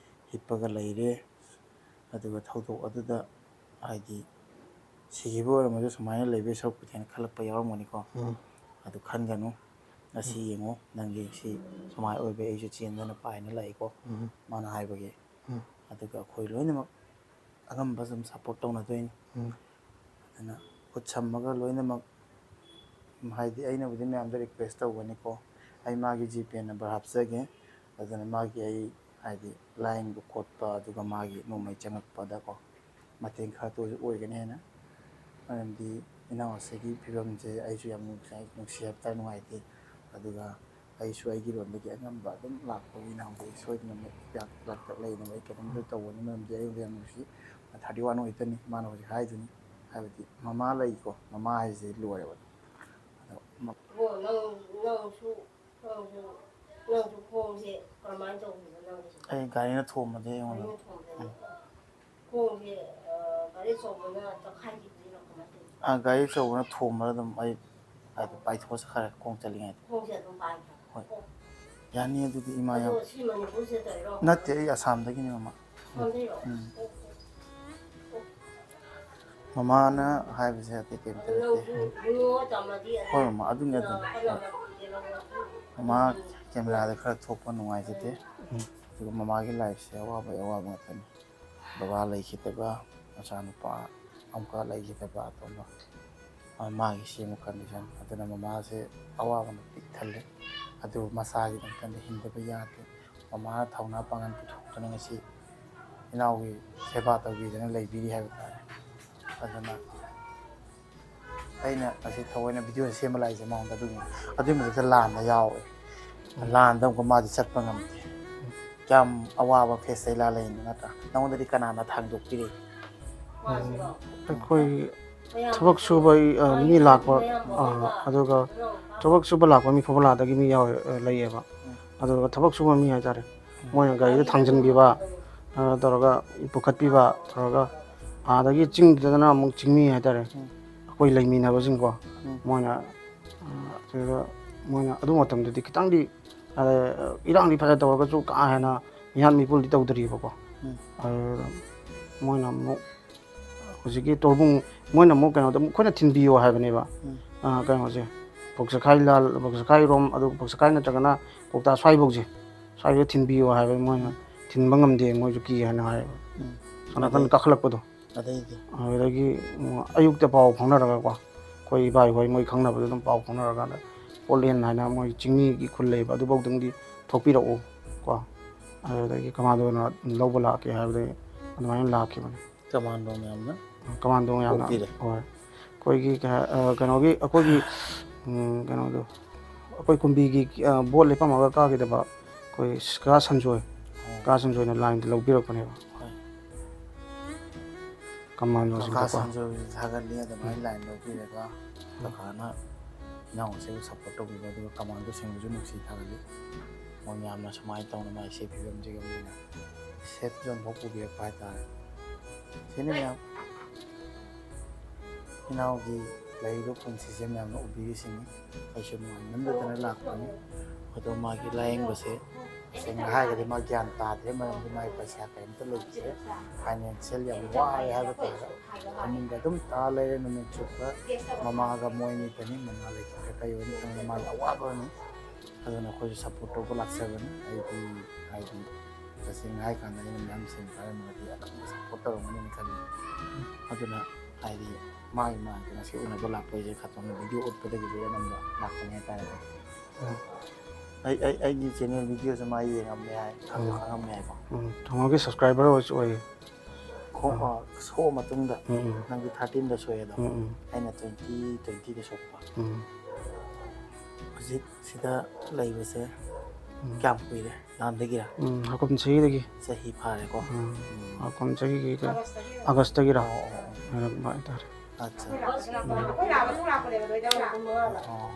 ꯍꯤꯞꯄꯒ ꯂꯩꯔꯦ꯫ ꯑꯗꯨꯒ ꯊꯧꯗꯣꯛ ꯑꯗꯨꯗ, ꯍꯥꯏꯗꯤ, ꯁꯤꯈꯤꯕ ꯑꯣꯏꯔꯝꯃꯁꯨ ꯁꯨꯃꯥꯏꯅ ꯂꯩꯕꯒꯤ ꯁꯔꯨꯛꯄꯨꯗꯤ ꯍꯥꯏꯅ ꯈꯜꯂꯛꯄ ꯌꯥꯎꯔꯝꯒꯅꯤꯀꯣ꯫ ꯎꯝ꯫ ꯑꯗꯨ ꯈꯟꯒꯅꯨ꯫ ꯉꯁꯤ ꯎꯝ꯫ ꯌꯦꯡꯉꯨ, ꯅꯪꯒꯤ ꯁꯤ ꯁꯨꯃꯥꯏꯅ ꯑꯣꯏꯕꯒꯤ ꯑꯩꯁꯨ ꯆꯦꯟꯗꯅ ꯄꯥꯏꯅ ꯂꯥꯛꯏꯀꯣ, ꯎꯝ꯫ ꯃꯥꯅ ꯍꯥꯏꯕꯒꯤ꯫ ꯎꯝ꯫ ꯑꯗꯨꯒ ꯑꯩꯈꯣꯏ ꯂꯣꯏꯅꯃꯛ ꯑꯉꯝꯕ ꯑꯗꯨꯝ ꯁꯞꯄꯣꯔꯠ ꯇꯧꯅꯗꯣꯏꯅꯤ꯫ ꯎꯝ꯫ ꯑꯗꯨꯅ ꯈꯨꯠ ꯁꯝꯃꯒ ꯂꯣꯏꯅꯃꯛ, ꯍꯥꯏꯗꯤ, ꯑꯩꯅꯕꯨꯗꯤ ꯃꯌꯥꯝꯗ ꯔꯤꯀ꯭ꯋꯦꯁ ꯇꯧꯒꯅꯤꯀꯣ, ꯑꯩ ꯃꯥꯒꯤ ꯖꯤꯄꯦ ꯅꯝꯕꯔ ꯍꯥꯞꯆꯒꯦ꯫ ꯑꯗꯨꯅ ꯃꯥꯒꯤ ꯑꯩ, ꯍꯥꯏꯗꯤ, ꯂꯥꯏꯌꯦꯡꯕ ꯈꯣꯠꯄ, ꯑꯗꯨꯒ ꯃꯥꯒꯤ ꯅꯣꯡꯃꯩ ꯆꯪꯉꯛꯄꯗꯀꯣ, ꯃꯇꯦꯡ ꯈꯔꯇ ꯑꯣꯏꯁꯨ ꯑꯣꯏꯒꯅꯤ ꯍꯥꯏꯅ꯫ ꯃꯔꯝꯗꯤ ꯏꯅꯥꯎ ꯑꯁꯤꯒꯤ ꯐꯤꯕꯝꯁꯦ ꯑꯩꯁꯨ ꯌꯥꯝ ꯅꯨꯡꯁꯤ-, ꯅꯨꯡꯁꯤ ꯍꯥꯏꯕ ꯇꯥꯔꯦ, ꯅꯨꯡꯉꯥꯏꯇꯦ꯫ ꯑꯗꯨꯒ ꯑꯩꯁꯨ ꯑꯩꯒꯤ ꯂꯣꯟꯗꯒꯤ ꯑꯉꯝꯕ ꯑꯗꯨꯝ ꯂꯥꯛꯄꯒꯤ ꯏꯅꯥꯎꯗ ꯑꯩ ꯁꯣꯏꯗꯅ ꯂꯥꯛꯇ ꯂꯩꯅꯕ ꯑꯩ ꯀꯩꯅꯣꯝꯇ ꯇꯧꯒꯅꯤ, ꯃꯔꯝꯗꯤ ꯑꯩꯉꯣꯟꯗ ꯌꯥꯝ ꯅꯨꯡꯁꯤ꯫ ꯊꯥꯔꯇꯤ ꯋꯥꯟ ꯑꯣꯏꯗꯣꯏꯅꯤ ꯃꯥꯅ ꯍꯧꯖꯤꯛ ꯍꯥꯏꯗꯨꯅꯤ꯫ ꯍꯥꯏꯕꯗꯤ ꯃꯃꯥ ꯂꯩꯀꯣ, ꯃꯃꯥ ꯍꯥꯏꯁꯦ ꯂꯣꯏꯔꯦꯕ꯫ ꯑꯗꯣ ꯃ- ꯏꯕꯨꯡꯉꯣ, ꯅꯪ, ꯅꯪꯁꯨ, ꯅꯪꯁꯨ, ꯅꯪꯁꯨ ꯈꯣꯡꯁꯦ ꯀꯔꯝꯍꯥꯏꯅ ꯇꯧꯕꯅꯣ ꯅꯪꯒꯤꯁꯦ? ꯑꯩ ꯒꯥꯔꯤꯅ ꯊꯣꯝꯕꯗꯒꯤ ꯑꯩꯉꯣꯟꯗ꯫ ꯒꯥꯔꯤꯅ ꯊꯣꯝꯕꯗꯒꯤ? ꯎꯝ꯫ ꯈꯣꯡꯁꯦ, ꯑ, ꯒꯥꯔꯤ ꯑꯆꯧꯕꯅ ꯇꯛꯈꯥꯏꯈꯤꯕꯅꯤꯅ ꯀꯃꯥꯏꯅ ꯇꯧꯔꯤꯅꯣ? ꯑ, ꯒꯥꯔꯤ ꯑꯆꯧꯕꯅ ꯊꯣꯝꯕꯗ ꯑꯗꯨꯝ ꯑꯩ ꯑꯗꯨ ꯄꯥꯏꯊꯣꯛꯑ ꯆꯠꯈ꯭ꯔꯦ ꯈꯣꯡ ꯆꯠꯂꯤꯉꯩꯗ꯫ ꯈꯣꯡꯁꯦ ꯑꯗꯨꯝ ꯄꯥꯏꯈ꯭ꯔꯦ? ꯍꯣꯏ꯫ ꯑꯣ꯫ ꯌꯥꯅꯤ ꯑꯗꯨꯗꯤ ꯏꯃꯥ ꯑꯗꯣ ꯌꯥꯎ- ꯁꯤ ꯃꯅꯤꯄꯨꯔꯁꯤꯗ ꯇꯧꯔꯤꯔꯣ? ꯅꯠꯇꯦ, ꯑꯩ ꯑꯁꯥꯝꯗꯒꯤꯅꯤ ꯃꯃꯥ꯫ ꯑꯁꯥꯝꯗꯩꯔꯣ? ꯎꯝ꯫ ꯑꯣ, ꯑꯣ, ꯑꯣ꯫ ꯃꯃꯥꯅ ꯍꯥꯏꯕꯁꯦ ꯑꯇꯩ ꯀꯩꯝꯇ ꯅꯠꯇꯦ꯫ ꯅꯪꯁꯨ ꯌꯨꯝ ꯇꯝꯃꯗꯤ ꯑꯗꯨꯝ ꯍꯣꯏ ꯃꯃꯥ, ꯑꯗꯨꯅꯤ, ꯑꯗꯨꯅꯤ꯫ ꯀꯅꯥ ꯍꯣꯏ꯫ ꯀꯅꯥ ꯃꯃꯥ ꯀꯦꯃꯦꯔꯥꯗ ꯈꯔ ꯊꯣꯛꯄ ꯅꯨꯡꯉꯥꯏꯖꯗꯦ꯫ ꯎꯝ꯫ ꯑꯗꯨꯒ ꯃꯃꯥꯒꯤ ꯂꯥꯏꯐꯁꯦ ꯑꯋꯥꯕꯒꯤ ꯑꯋꯥꯕ ꯉꯥꯛꯇꯅꯤ꯫ ꯕꯕꯥ ꯂꯩꯈꯤꯗꯕ, ꯃꯆꯥꯅꯨꯄꯥ ꯑꯃꯨꯛꯀ ꯂꯩꯈꯤꯗꯕ ꯑꯇꯣꯝꯕ꯫ ꯑ, ꯃꯥꯒꯤ ꯁꯦꯝꯕ ꯀꯟꯗꯤꯁꯟ ꯑꯗꯨꯅ ꯃꯃꯥꯁꯦ ꯑꯋꯥꯕꯅ ꯄꯤꯛ ꯊꯜꯂꯦ꯫ ꯑꯗꯨꯕꯨ ꯃꯆꯥꯒꯤꯗꯃꯛꯇꯗꯤ ꯍꯤꯡꯗꯕ ꯌꯥꯗꯦ꯫ ꯃꯃꯥꯅ ꯊꯧꯅꯥ ꯄꯥꯡꯒꯜ ꯄꯨꯊꯣꯛꯇꯨꯅ ꯉꯁꯤ ꯏꯅꯥꯎꯒꯤ ꯁꯦꯕꯥ ꯇꯧꯕꯤꯗꯅ ꯂꯩꯕꯤꯔꯤ ꯍꯥꯏꯕ ꯇꯥꯔꯦ꯫ ꯑꯗꯨꯅ ꯑꯩꯅ ꯉꯁꯤ ꯊꯑꯣꯏꯅ ꯚꯤꯗꯤꯑꯣꯁꯦ ꯁꯦꯝꯕ ꯂꯥꯛꯏꯁꯦ ꯃꯉꯣꯟꯗ ꯑꯗꯨꯒꯤꯅꯤ꯫ ꯑꯗꯨꯒꯤ ꯃꯊꯛꯇ ꯂꯥꯟꯗ ꯌꯥꯎꯋꯦ꯫ ꯂꯥꯟꯗ ꯑꯃꯨꯛꯀ ꯃꯥꯗꯤ ꯆꯠꯄ ꯉꯝꯗꯦ꯫ ꯀꯌꯥꯝ ꯑꯋꯥꯕ ꯐꯦꯁꯇ ꯂꯥꯜꯂꯛꯏꯅꯣ ꯅꯠꯇ꯭ꯔꯥ? ꯅꯉꯣꯟꯗꯗꯤ ꯀꯅꯥꯅ ꯊꯥꯡꯗꯣꯛꯄꯤꯔꯦ? ꯑꯩꯈꯣꯏ ꯊꯕꯛ ꯁꯨꯕ, ꯑ, ꯃꯤ ꯂꯥꯛꯄ, ꯑ, ꯑꯗꯨꯒ ꯊꯕꯛ ꯁꯨꯕ ꯂꯥꯛꯄ ꯃꯤ ꯐꯨꯕꯂꯥꯗꯒꯤ ꯃꯤ ꯌꯥꯎꯋꯦ, ꯑ, ꯂꯩꯌꯦꯕ꯫ ꯎꯝ꯫ ꯑꯗꯨꯒ ꯊꯕꯛ ꯁꯨꯕ ꯃꯤ ꯍꯥꯏꯇꯥꯔꯦ, ꯎꯝ꯫ ꯃꯣꯏꯅ ꯒꯥꯔꯤꯗ ꯊꯥꯡꯖꯤꯟꯕꯤꯕ, ꯑ, ꯇꯧꯔꯒ ꯄꯨꯈꯠꯄꯤꯕ ꯇꯧꯔꯒ ꯑꯥꯗꯒꯤ ꯆꯤꯡꯗꯨꯗꯅ ꯑꯃꯨꯛ ꯆꯤꯡꯃꯤ ꯍꯥꯏꯇꯥꯔꯦ, ꯎꯝ꯫ ꯑꯩꯈꯣꯏ ꯂꯩꯃꯤꯟꯅꯕꯁꯤꯡꯀꯣ, ꯎꯝ꯫ ꯃꯣꯏꯅ, ꯑ, ꯑꯗꯨꯗ ꯃꯣꯏꯅ ꯑꯗꯨ ꯃꯇꯝꯗꯗꯤ ꯈꯤꯇꯪꯗꯤ, ꯑ, ꯏꯔꯥꯡꯗꯤ ꯐꯖ ꯇꯧꯔꯒꯁꯨ ꯀꯥ ꯍꯦꯟꯅ ꯃꯤꯍꯥꯠ ꯃꯤꯄꯨꯟꯗꯤ ꯇꯧꯗ꯭ꯔꯤꯕꯀꯣ꯫ ꯎꯝ꯫ ꯑꯗꯨꯗ ꯃꯣꯏꯅ ꯑꯃꯨꯛ ꯍꯧꯖꯤꯛꯀꯤ ꯇꯣꯔꯕꯨꯡ, ꯃꯣꯏꯅ ꯑꯃꯨꯛ ꯀꯩꯅꯣꯗ ꯑꯃꯨꯛ ꯑꯩꯈꯣꯏꯅ ꯊꯤꯟꯕꯤꯌꯣ ꯍꯥꯏꯕꯅꯦꯕ꯫ ꯎꯝ꯫ ꯑ, ꯀꯩꯅꯣꯁꯦ, ꯄꯣꯛꯆꯈꯥꯏ ꯂꯥꯜ-, ꯄꯣꯛꯆꯈꯥꯏꯔꯣꯝ, ꯑꯗꯨ ꯄꯣꯛꯆꯈꯥꯏ ꯅꯠꯇ꯭ꯔꯒꯅ ꯀꯧꯇꯥ ꯁ꯭ꯋꯥꯏꯐꯧꯁꯦ, ꯁ꯭ꯋꯥꯏꯐꯥꯎ ꯊꯤꯟꯕꯤꯌꯣ ꯍꯥꯏꯕ, ꯃꯣꯏꯅ ꯎꯝ꯫ ꯊꯤꯟꯕ ꯉꯝꯗꯦ, ꯃꯣꯏꯁꯨ ꯀꯤ ꯍꯥꯏꯅ ꯍꯥꯏꯌꯦꯕ꯫ ꯎꯝ꯫ ꯁꯣꯝ ꯅꯥꯀꯟ ꯑꯗꯩ ꯀꯥꯈꯠꯂꯛꯄꯗꯣ꯫ ꯑꯗꯩꯗꯤ? ꯑꯗꯨꯗꯒꯤ, ꯎꯝ, ꯑꯌꯨꯛꯇ ꯄꯥꯎ ꯐꯥꯎꯅꯔꯒꯀꯣ, ꯑꯩꯈꯣꯏ ꯏꯕꯥꯏ ꯍꯣꯏ ꯃꯣꯏ ꯈꯪꯅꯕꯗ ꯑꯗꯨꯝ ꯄꯥꯎ ꯐꯥꯎꯅꯔꯀꯥꯟꯗ, ꯄꯣꯠꯂꯦꯟ ꯍꯥꯏꯅ ꯃꯣꯏ ꯆꯤꯡꯃꯤꯒꯤ ꯈꯨꯜ ꯂꯩꯕ, ꯑꯗꯨꯐꯥꯎꯗꯪꯗꯤ ꯊꯣꯛꯄꯤꯔꯛꯎ ꯀꯣ, ꯑꯗꯨꯗꯒꯤ ꯀꯃꯥꯟꯗꯣꯅ ꯂꯧꯕ ꯂꯥꯛꯀꯦ ꯍꯥꯏꯕꯗꯒꯤ ꯑꯗꯨꯃꯥꯏꯅ ꯂꯥꯛꯈꯤꯕꯅꯤ꯫ ꯀꯃꯥꯟꯗꯣ ꯃꯌꯥꯝꯅ ꯀꯃꯥꯟꯗꯣ ꯃꯌꯥꯝꯅ ꯑꯣꯛꯄꯤꯔꯦ꯫ ꯍꯣꯏ꯫ ꯑꯩꯈꯣꯏꯒꯤ ꯀꯩ ꯍꯥꯏ-, ꯑ, ꯀꯩꯅꯣꯒꯤ, ꯑꯩꯈꯣꯏꯒꯤ, ꯎꯝ, ꯀꯩꯅꯣꯗꯣ, ꯑꯩꯈꯣꯏ ꯀꯨꯝꯕꯤꯒꯤ, ꯑ, ꯕꯣꯠ ꯂꯦꯞꯄꯝꯃꯒ ꯀꯥꯈꯤꯗꯕ ꯑꯩꯈꯣꯏ ꯀꯥ ꯁꯟꯖꯣꯏ, ꯑꯣ꯫ ꯀꯥ ꯁꯟꯖꯣꯏꯅ ꯂꯥꯏꯟꯗ ꯂꯧꯕꯤꯔꯛꯄꯅꯦꯕ꯫ ꯍꯣꯏ꯫ ꯀꯃꯥꯟꯗꯣꯁꯤꯡꯗꯀꯣ꯫ ꯀꯀꯥ ꯁꯟꯖꯣꯏꯒꯤ ꯊꯥꯒꯠꯂꯤ, ꯑꯗꯨꯃꯥꯏꯅ ꯂꯥꯏꯟ ꯂꯧꯕꯤꯔꯒ ꯀꯀꯥꯅ ꯏꯅꯥꯎꯁꯤꯕꯨ ꯁꯞꯄꯣꯔꯠ ꯇꯧꯕꯤꯕ, ꯑꯗꯨꯒ ꯀꯃꯥꯟꯗꯣꯁꯤꯡꯕꯨꯁꯨ ꯅꯨꯡꯁꯤ ꯊꯥꯒꯠꯂꯤ꯫ ꯃꯣꯏ ꯃꯌꯥꯝꯅ ꯁꯨꯃꯥꯏꯅ ꯇꯧꯅ ꯃꯥꯏ ꯁꯤ ꯐꯤꯕꯝꯁꯤꯒ ꯃꯣꯏꯅ ꯁꯦꯐ ꯖꯣꯟ ꯐꯥꯎ ꯄꯨꯕꯤꯔꯛꯄ ꯍꯥꯏꯇꯥꯔꯦ꯫ ꯁꯤꯅꯤ ꯃꯌꯥꯝ ꯏꯅꯥꯎꯒꯤ ꯂꯩꯔꯤꯕ ꯄꯨꯟꯁꯤꯁꯦ ꯃꯌꯥꯝꯅ ꯎꯕꯤꯔꯤꯁꯤꯅꯤ꯫ ꯑꯩꯁꯨ ꯅꯨꯡꯉꯥꯏꯃꯟꯗꯗꯅ ꯂꯥꯛꯄꯅꯤ꯫ ꯑꯗꯣ ꯃꯥꯒꯤ ꯂꯥꯏꯌꯦꯡꯕꯁꯦ ꯇꯁꯦꯡꯅ ꯍꯥꯏꯔꯒꯗꯤ ꯃꯥ ꯒ꯭ꯌꯥꯟ ꯇꯥꯗ꯭ꯔꯦ, ꯃꯔꯝꯗꯤ ꯃꯥꯒꯤ ꯄꯩꯁꯥ ꯀꯔꯤꯝꯇ ꯂꯩꯇ꯭ꯔꯦ, ꯐꯥꯏꯅꯥꯟꯁꯤꯌꯦꯜ ꯌꯥꯝ ꯋꯥꯔꯦ ꯍꯥꯏꯕ ꯇꯥꯔꯦ꯫ ꯐꯃꯨꯡꯗ ꯑꯗꯨꯝ ꯇꯥ ꯂꯩꯔꯦ ꯅꯨꯃꯤꯠ ꯆꯨꯞꯄ꯫ ꯃꯃꯥꯒ ꯃꯣꯏ ꯑꯅꯤꯗꯅꯤ, ꯃꯃꯥ ꯂꯩꯈꯤꯗ꯭ꯔꯦ, ꯀꯩ ꯑꯣꯏꯅꯤ ꯈꯪꯗꯦ, ꯃꯥꯒꯤ ꯑꯋꯥꯕ ꯑꯃꯅꯤ꯫ ꯑꯗꯨꯅ ꯑꯩꯈꯣꯏꯁꯨ ꯁꯞꯄꯣꯔꯠ ꯇꯧꯕ ꯂꯥꯛꯆꯕꯅꯤ꯫ ꯑꯩꯗꯤ ꯍꯥꯏꯗꯤ ꯇꯁꯦꯡꯅ ꯍꯥꯏ ꯀꯥꯟꯗ ꯑꯩꯅ ꯃꯌꯥꯝ ꯁꯦꯡ ꯄꯥꯏꯔꯝꯃꯒꯗꯤ ꯑꯗꯨꯝ ꯁꯞꯄꯣꯔꯠ ꯇꯧꯔꯝꯒꯅꯤꯅ ꯈꯜꯂꯤ꯫ ꯑꯗꯨꯅ ꯍꯥꯏꯗꯤ ꯃꯥꯒꯤ ꯃꯥꯒꯤ ꯉꯁꯤ ꯎꯅꯕ ꯂꯥꯛꯄ ꯑꯩꯁꯦ ꯈꯇꯪ ꯚꯤꯗꯤꯑꯣ ꯎꯠꯄꯗꯒꯤꯗꯤ ꯑꯅꯝꯕ ꯂꯥꯛꯄꯅꯦ ꯍꯥꯏꯇꯥꯔꯦꯀꯣ꯫ ꯑꯩ ꯑꯩ ꯑꯩꯒꯤ ꯆꯦꯅꯦꯜ ꯚꯤꯗꯤꯑꯣꯁꯦ ꯃꯥ ꯌꯦꯡꯉꯝꯃꯦ ꯍꯥꯏ, ꯈꯪꯁꯨ ꯈꯪꯉꯝꯃꯦ ꯍꯥꯏꯀꯣ꯫ ꯎꯝ, ꯊꯣꯡꯉꯒꯤ ꯁꯕꯁꯀ꯭ꯔꯥꯏꯕꯔ ꯑꯣꯏꯁꯨ ꯑꯣꯏꯌꯦ꯫ ꯈꯣ- ꯑ, ꯁꯣꯛꯑ ꯃꯇꯨꯡꯗ ꯎꯝ, ꯎꯝ, ꯅꯪꯒꯤ ꯊꯥꯔꯇꯤꯟꯗ ꯁꯣꯛꯑꯦ ꯑꯗꯣ, ꯎꯝ, ꯎꯝ, ꯑꯩꯅ ꯇ꯭ꯋꯦꯟꯇꯤ ꯇ꯭ꯋꯦꯟꯇꯤꯗ ꯁꯣꯛꯄ꯫ ꯎꯝ, ꯍꯧꯖꯤꯛ ꯁꯤꯗ ꯂꯩꯕꯁꯦ ꯎꯝ꯫ ꯀꯌꯥꯝ ꯀꯨꯏꯔꯦ? ꯅꯍꯥꯟꯗꯒꯤꯔ? ꯎꯝ, ꯍꯥꯀꯨꯝ ꯆꯍꯤꯗꯒꯤ꯫ ꯆꯍꯤ ꯐꯥꯔꯦꯀꯣ꯫ ꯎꯝ, ꯎꯝ꯫ ꯍꯥꯀꯨꯝ ꯆꯍꯤꯒꯤ ꯑꯥꯒꯁꯇꯒꯤꯔ ꯑꯣ, ꯑꯣ, ꯑꯣ꯫ ꯍꯥꯏꯔꯛꯄ ꯍꯥꯏꯇꯥꯔꯦ꯫ ꯑꯠꯆꯥ꯫ ꯑꯩꯈꯣꯏ ꯂꯥꯛꯄꯁꯨ ꯂꯥꯛꯄꯅꯦꯕ ꯅꯣꯏꯗ ꯄꯨꯡ ꯃꯉꯥ ꯑꯗꯥꯏꯗ꯫ ꯑꯣ꯫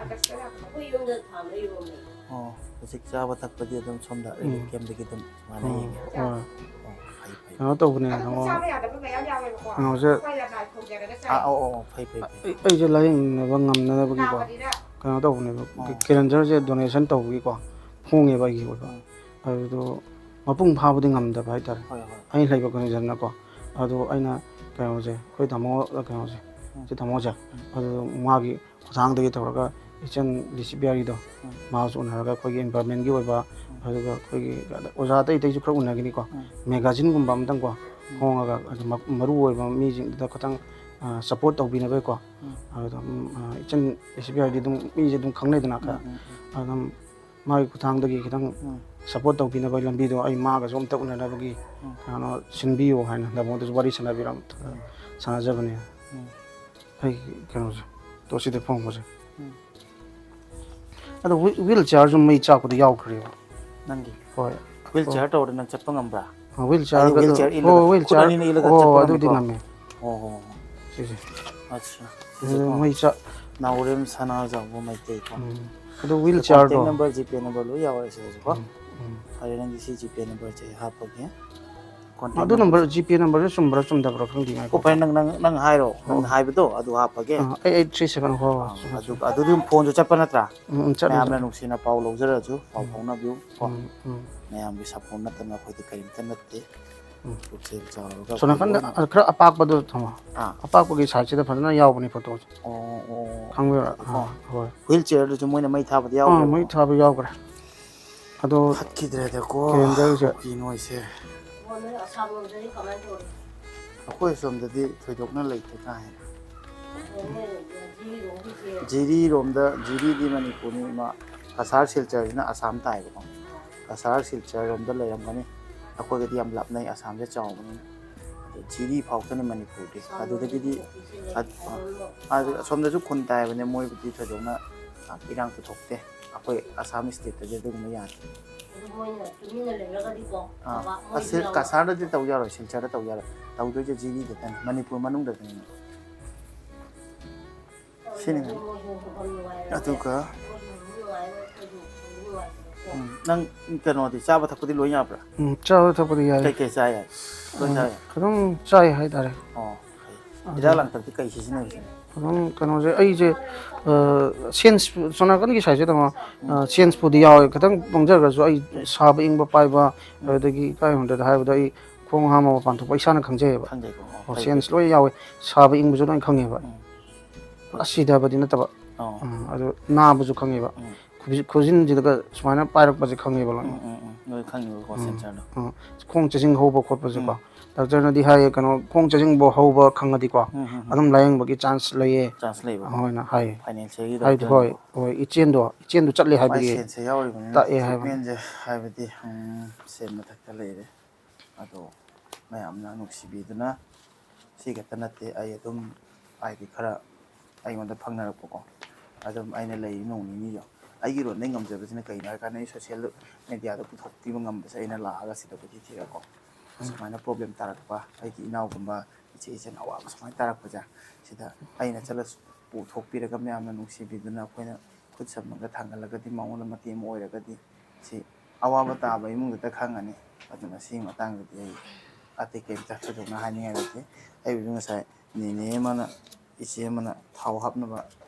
ꯑꯥꯒꯁꯇ ꯂꯥꯛꯄ꯫ ꯑꯩꯈꯣꯏ ꯌꯨꯝꯗ ꯊꯥꯕ ꯂꯩꯔꯨꯕꯅꯦ꯫ ꯑꯣ, ꯍꯧꯖꯤꯛ ꯆꯥꯕ ꯊꯛꯄꯗꯤ ꯑꯗꯨꯝ ꯁꯣꯝꯗ ꯎꯝ꯫ ꯀꯦꯝꯗꯒꯤ ꯑꯗꯨꯝ ꯁꯨꯃꯥꯏꯅ ꯎꯝ, ꯌꯦꯡꯉꯦ꯫ ꯍꯣꯏ꯫ ꯑꯣ, ꯐꯩ, ꯐꯩ, ꯀꯩꯅꯣ ꯐꯩ꯫ ꯇꯧꯕꯅꯦ, ꯑꯗꯨꯝ ꯅꯉꯣꯟ- ꯆꯥꯕ ꯌꯥꯗꯕ ꯃꯌꯥꯝ ꯌꯥꯎꯋꯦꯕꯀꯣ꯫ ꯀꯩꯅꯣꯁꯦ ꯍꯣꯏ, ꯌꯥꯝ ꯂꯥꯏ ꯊꯣꯡꯖꯔꯒ ꯑꯥ, ꯆꯥꯏ꯫ ꯑꯣ, ꯑꯣ, ꯐꯩ, ꯐꯩ, ꯐꯩ꯫ ꯑꯩ- ꯑꯩꯁꯦ ꯂꯥꯏꯌꯦꯡꯅꯕ ꯉꯝꯅꯅꯕꯒꯤꯀꯣ ꯅꯥꯕꯅꯤꯅ꯫ ꯀꯩꯅꯣ ꯇꯧꯕꯅꯦꯕ, ꯑꯣ꯫ ꯀꯦꯂꯦꯟꯗꯔꯁꯦ ꯗꯣꯅꯦꯁꯟ ꯇꯧꯕꯒꯤꯀꯣ ꯐꯣꯡꯉꯦꯕ ꯑꯩꯒꯤ ꯑꯣꯏꯕ꯫ ꯎꯝ꯫ ꯑꯗꯨꯗꯣ ꯃꯄꯨꯡ ꯐꯥꯕꯗꯤ ꯉꯝꯗꯕ ꯍꯥꯏꯇꯥꯔꯦ, ꯍꯣꯏ, ꯍꯣꯏ꯫ ꯑꯩꯅ ꯂꯩꯕ ꯀꯟꯗꯤꯁꯟꯅꯀꯣ꯫ ꯑꯗꯣ ꯑꯩꯅ ꯀꯩꯅꯣꯁꯦ, ꯑꯩꯈꯣꯏ ꯇꯥꯃꯣ ꯀꯩꯅꯣꯁꯦ, ꯎꯝ꯫ ꯁꯤ ꯇꯥꯃꯣꯁꯦ, ꯎꯝ꯫ ꯑꯗꯨ ꯃꯥꯒꯤ ꯈꯨꯊꯥꯡꯗꯒꯤ ꯇꯧꯔꯒ ꯏꯆꯟ ꯂꯤꯁꯤꯕꯤꯌꯥꯔꯤꯗꯣ, ꯎꯝ꯫ ꯃꯥꯁꯨ ꯎꯅꯔꯒ ꯑꯩꯈꯣꯏꯒꯤ ꯏꯟꯚꯥꯏꯔꯣꯟꯃꯦꯟꯒꯤ ꯑꯣꯏꯕ, ꯎꯝ꯫ ꯑꯗꯨꯒ ꯑꯩꯈꯣꯏꯒꯤ ꯑꯣꯖꯥ ꯑꯇꯩ ꯑꯇꯩꯁꯨ ꯈꯔ ꯎꯅꯒꯅꯤꯀꯣ꯫ ꯎꯝ꯫ ꯃꯦꯒꯥꯖꯤꯟꯒꯨꯝꯕ ꯑꯃꯇꯪꯀꯣ ꯎꯝ꯫ ꯐꯣꯡꯉꯒ, ꯑꯗꯨ ꯃ- ꯃꯔꯨ ꯑꯣꯏꯕ ꯃꯤꯁꯤꯡꯗꯨꯗ ꯈꯤꯇꯪ ꯁꯞꯄꯣꯔꯠ ꯇꯧꯕꯤꯅꯕꯒꯤꯀꯣ꯫ ꯎꯝ꯫ ꯑꯗꯨꯝ, ꯑ, ꯏꯆꯟ ꯂꯤꯁꯤꯕꯤꯌꯥꯔꯤꯗꯤ ꯑꯗꯨꯝ ꯃꯤꯁꯦ ꯑꯗꯨꯝ ꯈꯪꯅꯩꯗꯅ ꯈꯔ꯫ ꯎꯝ, ꯎꯝ, ꯎꯝ꯫ ꯑꯗꯨꯝ ꯃꯥꯒꯤ ꯈꯨꯊꯥꯡꯗꯒꯤ ꯈꯤꯇꯪ ꯎꯝ꯫ ꯁꯞꯄꯣꯔꯠ ꯇꯧꯕꯤꯅꯕꯒꯤ ꯂꯝꯕꯤꯗꯣ ꯑꯩ ꯃꯥꯒꯁꯨ ꯑꯝꯇ ꯎꯅꯅꯕꯒꯤ ꯎꯝ꯫ ꯀꯩꯅꯣ ꯁꯤꯟꯕꯤꯌꯣ ꯍꯥꯏꯅ ꯅꯉꯣꯟꯗꯁꯨ ꯋꯥꯔꯤ ꯁꯥꯟꯅꯕꯤꯔꯝ ꯎꯝ꯫ ꯁꯥꯟꯅꯖꯕꯅꯦ꯫ ꯎꯝ꯫ ꯑꯩ ꯀꯩꯅꯣꯁꯦ, ꯇꯣ ꯁꯤꯗ ꯐꯣꯡꯕꯁꯦ꯫ ꯎꯝ꯫ ꯑꯗꯣ ꯍꯨꯏ- ꯋꯤꯜ ꯆꯤꯌꯥꯔꯁꯨ ꯃꯩ ꯆꯥꯛꯄꯗ ꯌꯥꯎꯈ꯭ꯔꯦꯕ꯫ ꯅꯪꯒꯤ ꯍꯣꯏ꯫ ꯋꯤꯜ ꯆꯤꯌꯥꯔ ꯇꯧꯔꯗꯤ ꯅꯪ ꯆꯠꯄ ꯉꯝꯕ꯭ꯔꯥ? ꯋꯤꯜ ꯆꯤꯌꯔꯒ ꯑꯗꯨ, ꯍꯣꯏ, ꯋꯤꯜ ꯆꯤꯌꯔ, ꯑꯗꯨꯗꯤ ꯉꯝꯃꯦ꯫ ꯑꯣ, ꯑꯣ, ꯑꯗꯨꯗꯤ ꯉꯝꯃꯦ꯫ ꯑꯣ, ꯑꯣ, ꯑꯣ꯫ ꯑꯠꯆꯥ꯫ ꯁꯤꯁꯦ꯫ ꯃꯣꯏ ꯆꯥ- ꯅꯥꯎꯔꯦꯝ ꯁꯅꯥꯖꯥꯎꯕ ꯃꯩꯇꯩ ꯀꯣ꯫ ꯎꯝ꯫ ꯑꯗꯨ ꯋꯤꯜ ꯆꯤꯌꯔꯗꯣ꯫ ꯀꯣꯟꯇꯦꯛ ꯅꯝꯕꯔ, ꯖꯤꯄꯦ ꯅꯝꯕꯔ ꯂꯣꯏ ꯌꯥꯎꯔꯦ ꯁꯤꯗꯁꯨ ꯀꯣ꯫ ꯎꯝ, ꯎꯝ꯫ ꯐꯔꯦ, ꯅꯪꯒꯤ ꯁꯤ ꯖꯤꯄꯦ ꯅꯝꯕꯔꯁꯦ ꯑꯩ ꯍꯥꯞꯄꯒꯦ꯫ ꯀꯣꯟꯇꯦꯛ ꯑꯗꯨ ꯅꯝꯕꯔ, ꯅꯝꯕꯔꯁꯦ꯫ ꯖꯤꯄꯦ ꯅꯝꯕꯔꯁꯦ ꯆꯨꯝꯕ꯭ꯔꯥ ꯆꯨꯝꯗꯕ꯭ꯔꯥ ꯈꯪꯗꯦ, ꯉꯥꯏꯈꯣ꯫ ꯑꯣ, ꯐꯔꯦ, ꯅꯪ, ꯅꯪ, ꯅꯪ ꯍꯥꯏꯔꯣ꯫ ꯅꯪ ꯑꯣ꯫ ꯍꯥꯏꯕꯗꯣ ꯑꯗꯨ ꯍꯥꯞꯄꯒꯦ꯫ ꯑꯥ, eight eight three seven, ꯍꯣꯏ, ꯍꯣꯏ, ꯑꯥ, ꯆꯨꯝꯃꯦ, ꯑꯗꯨ, ꯆꯨꯝꯃꯦ꯫ ꯑꯗꯨꯗꯤ ꯐꯣꯟꯁꯨ ꯆꯠꯄ ꯅꯠꯇ꯭ꯔꯥ? ꯎꯝ, ꯎꯝ, ꯆꯠꯂꯦ, ꯃꯌꯥꯝꯅ ꯆꯠꯂꯦ꯫ ꯅꯨꯡꯁꯤꯅ ꯄꯥꯎ ꯂꯧꯖꯔꯁꯨ, ꯄꯥꯎ ꯎꯝ, ꯐꯥꯎꯅꯕꯤꯌꯨ ꯀꯣ꯫ ꯎꯝ, ꯎꯝ꯫ ꯃꯌꯥꯝꯒꯤ ꯁꯞꯄꯣꯔꯠ ꯅꯠꯇꯅ ꯑꯩꯈꯣꯏꯗꯤ ꯀꯔꯤꯝꯇ ꯅꯠꯇꯦ꯫ ꯎꯝ꯫ ꯄꯨꯛꯆꯦꯜ ꯆꯥꯎꯔꯒ ꯁꯣꯝ ꯑꯩꯈꯣꯏ ꯅꯥꯀꯟꯗ ꯂꯣꯏꯅ ꯈꯔ ꯑꯄꯥꯛꯄꯗꯣ ꯊꯝꯃꯣ꯫ ꯑꯥ꯫ ꯑꯄꯥꯛꯄꯒꯤ ꯁꯥꯏꯠꯁꯤꯗ ꯐꯖꯅ ꯌꯥꯎꯕꯅꯤ ꯐꯣꯇꯣꯁꯦ꯫ ꯑꯣ, ꯑꯣ, ꯑꯣ꯫ ꯈꯪꯕꯤꯕ꯭ꯔꯥ? ꯍꯥꯏꯗꯤꯀꯣ꯫ ꯑꯥ, ꯍꯣꯏ꯫ ꯋꯤꯜ ꯆꯤꯌꯔꯗꯨꯁꯨ ꯃꯣꯏꯅ ꯃꯩ ꯊꯥꯕꯗꯤ ꯑꯥ, ꯌꯥꯎꯈ꯭ꯔꯦꯀꯣ? ꯃꯩ ꯊꯥꯕ ꯌꯥꯎꯈ꯭ꯔꯦ꯫ ꯑꯗꯣ ꯐꯠꯈꯤꯗ꯭ꯔꯦꯗꯀꯣ, ꯀꯦꯂꯦꯟꯗꯔꯁꯦ꯫ ꯀꯨꯀꯤ ꯅꯣꯏꯁꯦ꯫ ꯑꯣ, ꯅꯣꯏ ꯑꯁꯥꯝꯂꯣꯝꯗꯗꯤ ꯀꯃꯥꯏꯅ ꯇꯧꯔꯤ? ꯑꯩꯈꯣꯏ ꯁꯣꯝꯗꯗꯤ ꯊꯣꯏꯗꯣꯛꯅ ꯂꯩꯇꯦ ꯀꯥ ꯍꯦꯟꯅ꯫ ꯑꯣ, ꯅꯣꯏ ꯖꯤꯔꯤꯔꯣꯝꯒꯤꯁꯦ꯫ ꯖꯤꯔꯤꯔꯣꯝꯗ, ꯖꯤꯔꯤꯗꯤ ꯃꯅꯤꯄꯨꯔꯅꯤ, ꯏꯃꯥ꯫ ꯀꯁꯥꯔ ꯁꯤꯜꯆꯔꯁꯤꯅ ꯑꯁꯥꯝ ꯇꯥꯏꯕꯀꯣ꯫ ꯀꯁꯥꯔ ꯁꯤꯜꯆꯔꯔꯣꯝꯗ ꯂꯩꯔꯝꯒꯅꯤ꯫ ꯑꯩꯈꯣꯏꯒꯗꯤ ꯌꯥꯝ ꯂꯥꯞꯅꯩ, ꯑꯁꯥꯝꯁꯦ ꯆꯥꯎꯕꯅꯤꯅ꯫ ꯑꯗꯣ ꯖꯤꯔꯤ ꯐꯥꯎꯇꯅꯤ ꯃꯅꯤꯄꯨꯔꯗꯤ꯫ ꯑꯗꯨꯗꯒꯤꯗꯤ ꯑ-, ꯑ-, ꯑꯁꯣꯝꯗꯁꯨ ꯈꯨꯟ ꯇꯥꯏꯕꯅꯦ, ꯃꯣꯏꯕꯨꯗꯤ ꯊꯣꯏꯗꯣꯛꯅ, ꯑ, ꯏꯔꯥꯡ ꯄꯨꯊꯣꯛꯇꯦ꯫ ꯑꯩꯈꯣꯏ ꯑꯁꯥꯝ ꯁ꯭ꯇꯦꯠꯇꯗꯤ ꯑꯗꯨꯒꯨꯝꯕ ꯌꯥꯗꯦ꯫ ꯑꯗꯨ ꯃꯣꯏꯅ ꯇꯨꯃꯤꯟꯅ ꯂꯩꯔꯒꯗꯤꯀꯣ, ꯑꯥ, ꯐꯕ, ꯃꯣꯏꯗꯤ ꯑꯁꯤ ꯌꯥꯎ- ꯀꯁꯥꯔꯗꯗꯤ ꯇꯧ ꯌꯥꯔꯣꯏ, ꯁꯤꯜꯆꯔꯗ ꯇꯧ ꯌꯥꯔꯣꯏ꯫ ꯇꯧꯗꯣꯏꯁꯦ ꯖꯤꯔꯤꯗꯇꯅꯤ, ꯃꯅꯤꯄꯨꯔ ꯃꯅꯨꯡꯗꯗꯅꯤ꯫ ꯁꯤꯅꯤ꯫ ꯑꯗꯨꯒ, ꯎꯝ, ꯅꯪ ꯀꯩꯅꯣꯗꯤ ꯆꯥꯕ ꯊꯛꯄꯗꯤ ꯂꯣꯏ ꯌꯥꯕ꯭ꯔꯥ? ꯎꯝ, ꯆꯥꯕ ꯊꯛꯄꯗꯤ ꯌꯥꯏ꯫ ꯀꯩꯀꯩ ꯆꯥ ꯌꯥꯏ? ꯂꯣꯏ ꯆꯥ ꯌꯥꯏ? ꯑꯗꯨꯝ ꯆꯥꯏ ꯍꯥꯏꯇꯥꯔꯦ꯫ ꯑꯣ, ꯐꯩ꯫ ꯑꯗꯨ ꯍꯤꯗꯥꯛ ꯂꯥꯡꯊꯛꯇꯤ ꯀꯩ ꯁꯤꯖꯤꯟꯅꯔꯤꯒꯦ? ꯑꯗꯨꯝ ꯀꯩꯅꯣꯁꯦ, ꯑꯩꯁꯦ, ꯑ, ꯁꯦꯟꯁ, ꯁꯣꯝ ꯅꯥꯀꯟꯒꯤ ꯁꯥꯏꯠꯁꯦ ꯇꯥꯃꯣ, ꯎꯝ꯫ ꯑ, ꯁꯦꯟꯁꯄꯨꯗꯤ ꯌꯥꯎꯋꯦ꯫ ꯈꯤꯇꯪ ꯄꯪꯖꯔꯒꯁꯨ ꯑꯩ ꯁꯥꯕ ꯏꯪꯕ ꯄꯥꯏꯕ, ꯎꯝ꯫ ꯑꯗꯨꯗꯒꯤ ꯏꯀꯥꯏ ꯍꯨꯝꯗ꯭ꯔꯗ ꯍꯥꯏꯕꯗ ꯑꯩ ꯈꯣꯡ ꯍꯥꯝꯕ ꯃꯄꯥꯟ ꯊꯣꯛꯄ ꯏꯁꯥꯅ ꯈꯪꯖꯩꯌꯦꯕ꯫ ꯈꯪꯖꯩꯀꯣ꯫ ꯑꯣ, ꯑꯣ, ꯐꯩ, ꯁꯦꯟꯁ ꯐꯩ꯫ ꯂꯣꯏ ꯌꯥꯎꯋꯦ꯫ ꯁꯥꯕ ꯏꯪꯕꯁꯨ ꯂꯣꯏ ꯈꯪꯉꯦꯕ꯫ ꯎꯝ꯫ ꯄꯨꯔꯥ ꯁꯤꯊꯕꯗꯤ ꯅꯠꯇꯕ꯫ ꯑꯣ꯫ ꯎꯝ, ꯑꯗꯨ ꯅꯥꯕꯁꯨ ꯈꯪꯉꯦꯕ꯫ ꯎꯝ꯫ ꯈꯨꯖꯤ-, ꯈꯨꯖꯤꯟꯁꯤꯗꯒ ꯁꯨꯃꯥꯏꯅ ꯄꯥꯏꯔꯛꯄꯁꯦ ꯈꯪꯉꯦꯕ ꯂꯣꯏꯅ꯫ ꯎꯝ, ꯎꯝ, ꯎꯝ꯫ ꯂꯣꯏ ꯈꯪꯉꯦꯕꯀꯣ, ꯎꯝ, ꯁꯦꯟꯁꯔꯗꯣ꯫ ꯎꯝ꯫ ꯈꯣꯡ ꯆꯖꯤꯡ ꯍꯧꯕ ꯈꯣꯠꯄꯁꯦꯀꯣ꯫ ꯎꯝ꯫ ꯗꯥꯛꯇꯔꯅꯗꯤ ꯍꯥꯏꯌꯦ, ꯀꯩꯅꯣ, ꯈꯣꯡ ꯆꯖꯤꯡꯕ ꯍꯧꯕ ꯈꯪꯉꯗꯤ ꯀꯣ, ꯎꯝ, ꯎꯝ, ꯎꯝ꯫ ꯑꯗꯨꯝ ꯂꯥꯏꯌꯦꯡꯕꯒꯤ ꯆꯥꯟꯁ ꯂꯩꯌꯦ꯫ ꯆꯥꯟꯁ ꯂꯩꯕꯀꯣ꯫ ꯑꯍꯣꯏꯅ ꯍꯥꯏꯌꯦ꯫ ꯐꯥꯏꯅꯥꯟꯁꯤꯌꯦꯜꯒꯤ ꯍꯥꯏꯕꯗꯤ, ꯍꯣꯏ, ꯗꯥꯛꯇꯔꯅꯀꯣ꯫ ꯍꯣꯏ, ꯏꯆꯦꯟꯗꯣ, ꯏꯆꯦꯟꯗꯣ ꯆꯠꯂꯦ ꯃꯥꯏ ꯍꯥꯏꯕꯒꯤ ꯁꯦꯟꯁꯦ ꯌꯥꯎꯔꯤꯕꯅꯤꯅ ꯇꯥꯛꯑꯦ ꯍꯥꯏꯕꯅꯤ꯫ ꯇ꯭ꯔꯤꯠꯃꯦꯟꯁꯦ ꯍꯥꯏꯕꯗꯤ, ꯎꯝ, ꯁꯦꯟ ꯃꯊꯛꯇ ꯂꯩꯔꯦ꯫ ꯑꯗꯣ ꯃꯌꯥꯝꯅ ꯅꯨꯡꯁꯤꯕꯤꯗꯨꯅ ꯁꯤ ꯈꯛꯇ ꯅꯠꯇꯦ, ꯑꯩ ꯑꯗꯨꯝ ꯍꯥꯏꯗꯤ ꯈꯔ ꯑꯩꯉꯣꯟꯗ ꯐꯪꯅꯔꯛꯄꯀꯣ, ꯑꯗꯨꯝ ꯑꯩꯅ ꯂꯩꯔꯤ ꯅꯣꯡ ꯅꯤꯅꯤꯗꯣ ꯑꯩꯒꯤ ꯔꯣꯟꯗꯩ ꯉꯝꯖꯕꯁꯤꯅ ꯀꯩꯅꯣ ꯍꯥꯏ ꯀꯥꯟꯗ ꯑꯩ ꯁꯣꯁꯤꯌꯦꯜ ꯃꯦꯗꯤꯌꯥꯗ ꯄꯨꯊꯣꯛꯄꯤꯕ ꯉꯝꯕꯁꯦ ꯑꯩꯅ ꯂꯥꯛꯑꯒ ꯁꯤꯗ ꯀꯣꯏꯊꯤ ꯊꯤꯔꯒꯀꯣ ꯁꯨꯃꯥꯏꯅ ꯄ꯭ꯔꯣꯕ꯭ꯂꯦꯝ ꯇꯥꯔꯛꯄ, ꯑꯩꯒꯤ ꯏꯅꯥꯎꯒꯨꯝꯕ ꯏꯆꯦ ꯏꯆꯟ ꯑꯋꯥꯕ ꯁꯨꯃꯥꯏꯅ ꯇꯥꯔꯛꯄꯁꯦ, ꯁꯤꯗ ꯑꯩꯅ ꯆꯠꯂꯁꯨ ꯄꯨꯊꯣꯛꯄꯤꯔꯒ ꯃꯌꯥꯝꯅ ꯅꯨꯡꯁꯤꯕꯤꯗꯨꯅ ꯑꯩꯈꯣꯏꯅ ꯈꯨꯠ ꯁꯝꯅꯒ ꯊꯥꯡꯒꯠꯂꯒꯗꯤ ꯃꯉꯣꯟꯗ ꯃꯇꯦꯡ ꯑꯃ ꯑꯣꯏꯔꯒꯗꯤ ꯁꯤ ꯑꯋꯥꯕ ꯇꯥꯕ ꯏꯃꯨꯡꯗꯇ ꯈꯪꯒꯅꯤ꯫ ꯑꯗꯨꯅ ꯁꯤꯒꯤ ꯃꯇꯥꯡꯗꯗꯤ ꯑꯩ ꯑꯇꯩ ꯀꯩꯝꯇ ꯊꯣꯏꯗꯣꯛꯅ ꯍꯥꯏꯅꯤꯡꯉꯥꯏ ꯂꯩꯇꯦ꯫ ꯑꯩꯕꯨꯁꯨ ꯉꯁꯥꯏ ꯅꯦꯅꯦ ꯑꯃꯅ, ꯏꯆꯦ ꯑꯃꯅ ꯊꯥꯎ ꯍꯥꯞꯅꯕ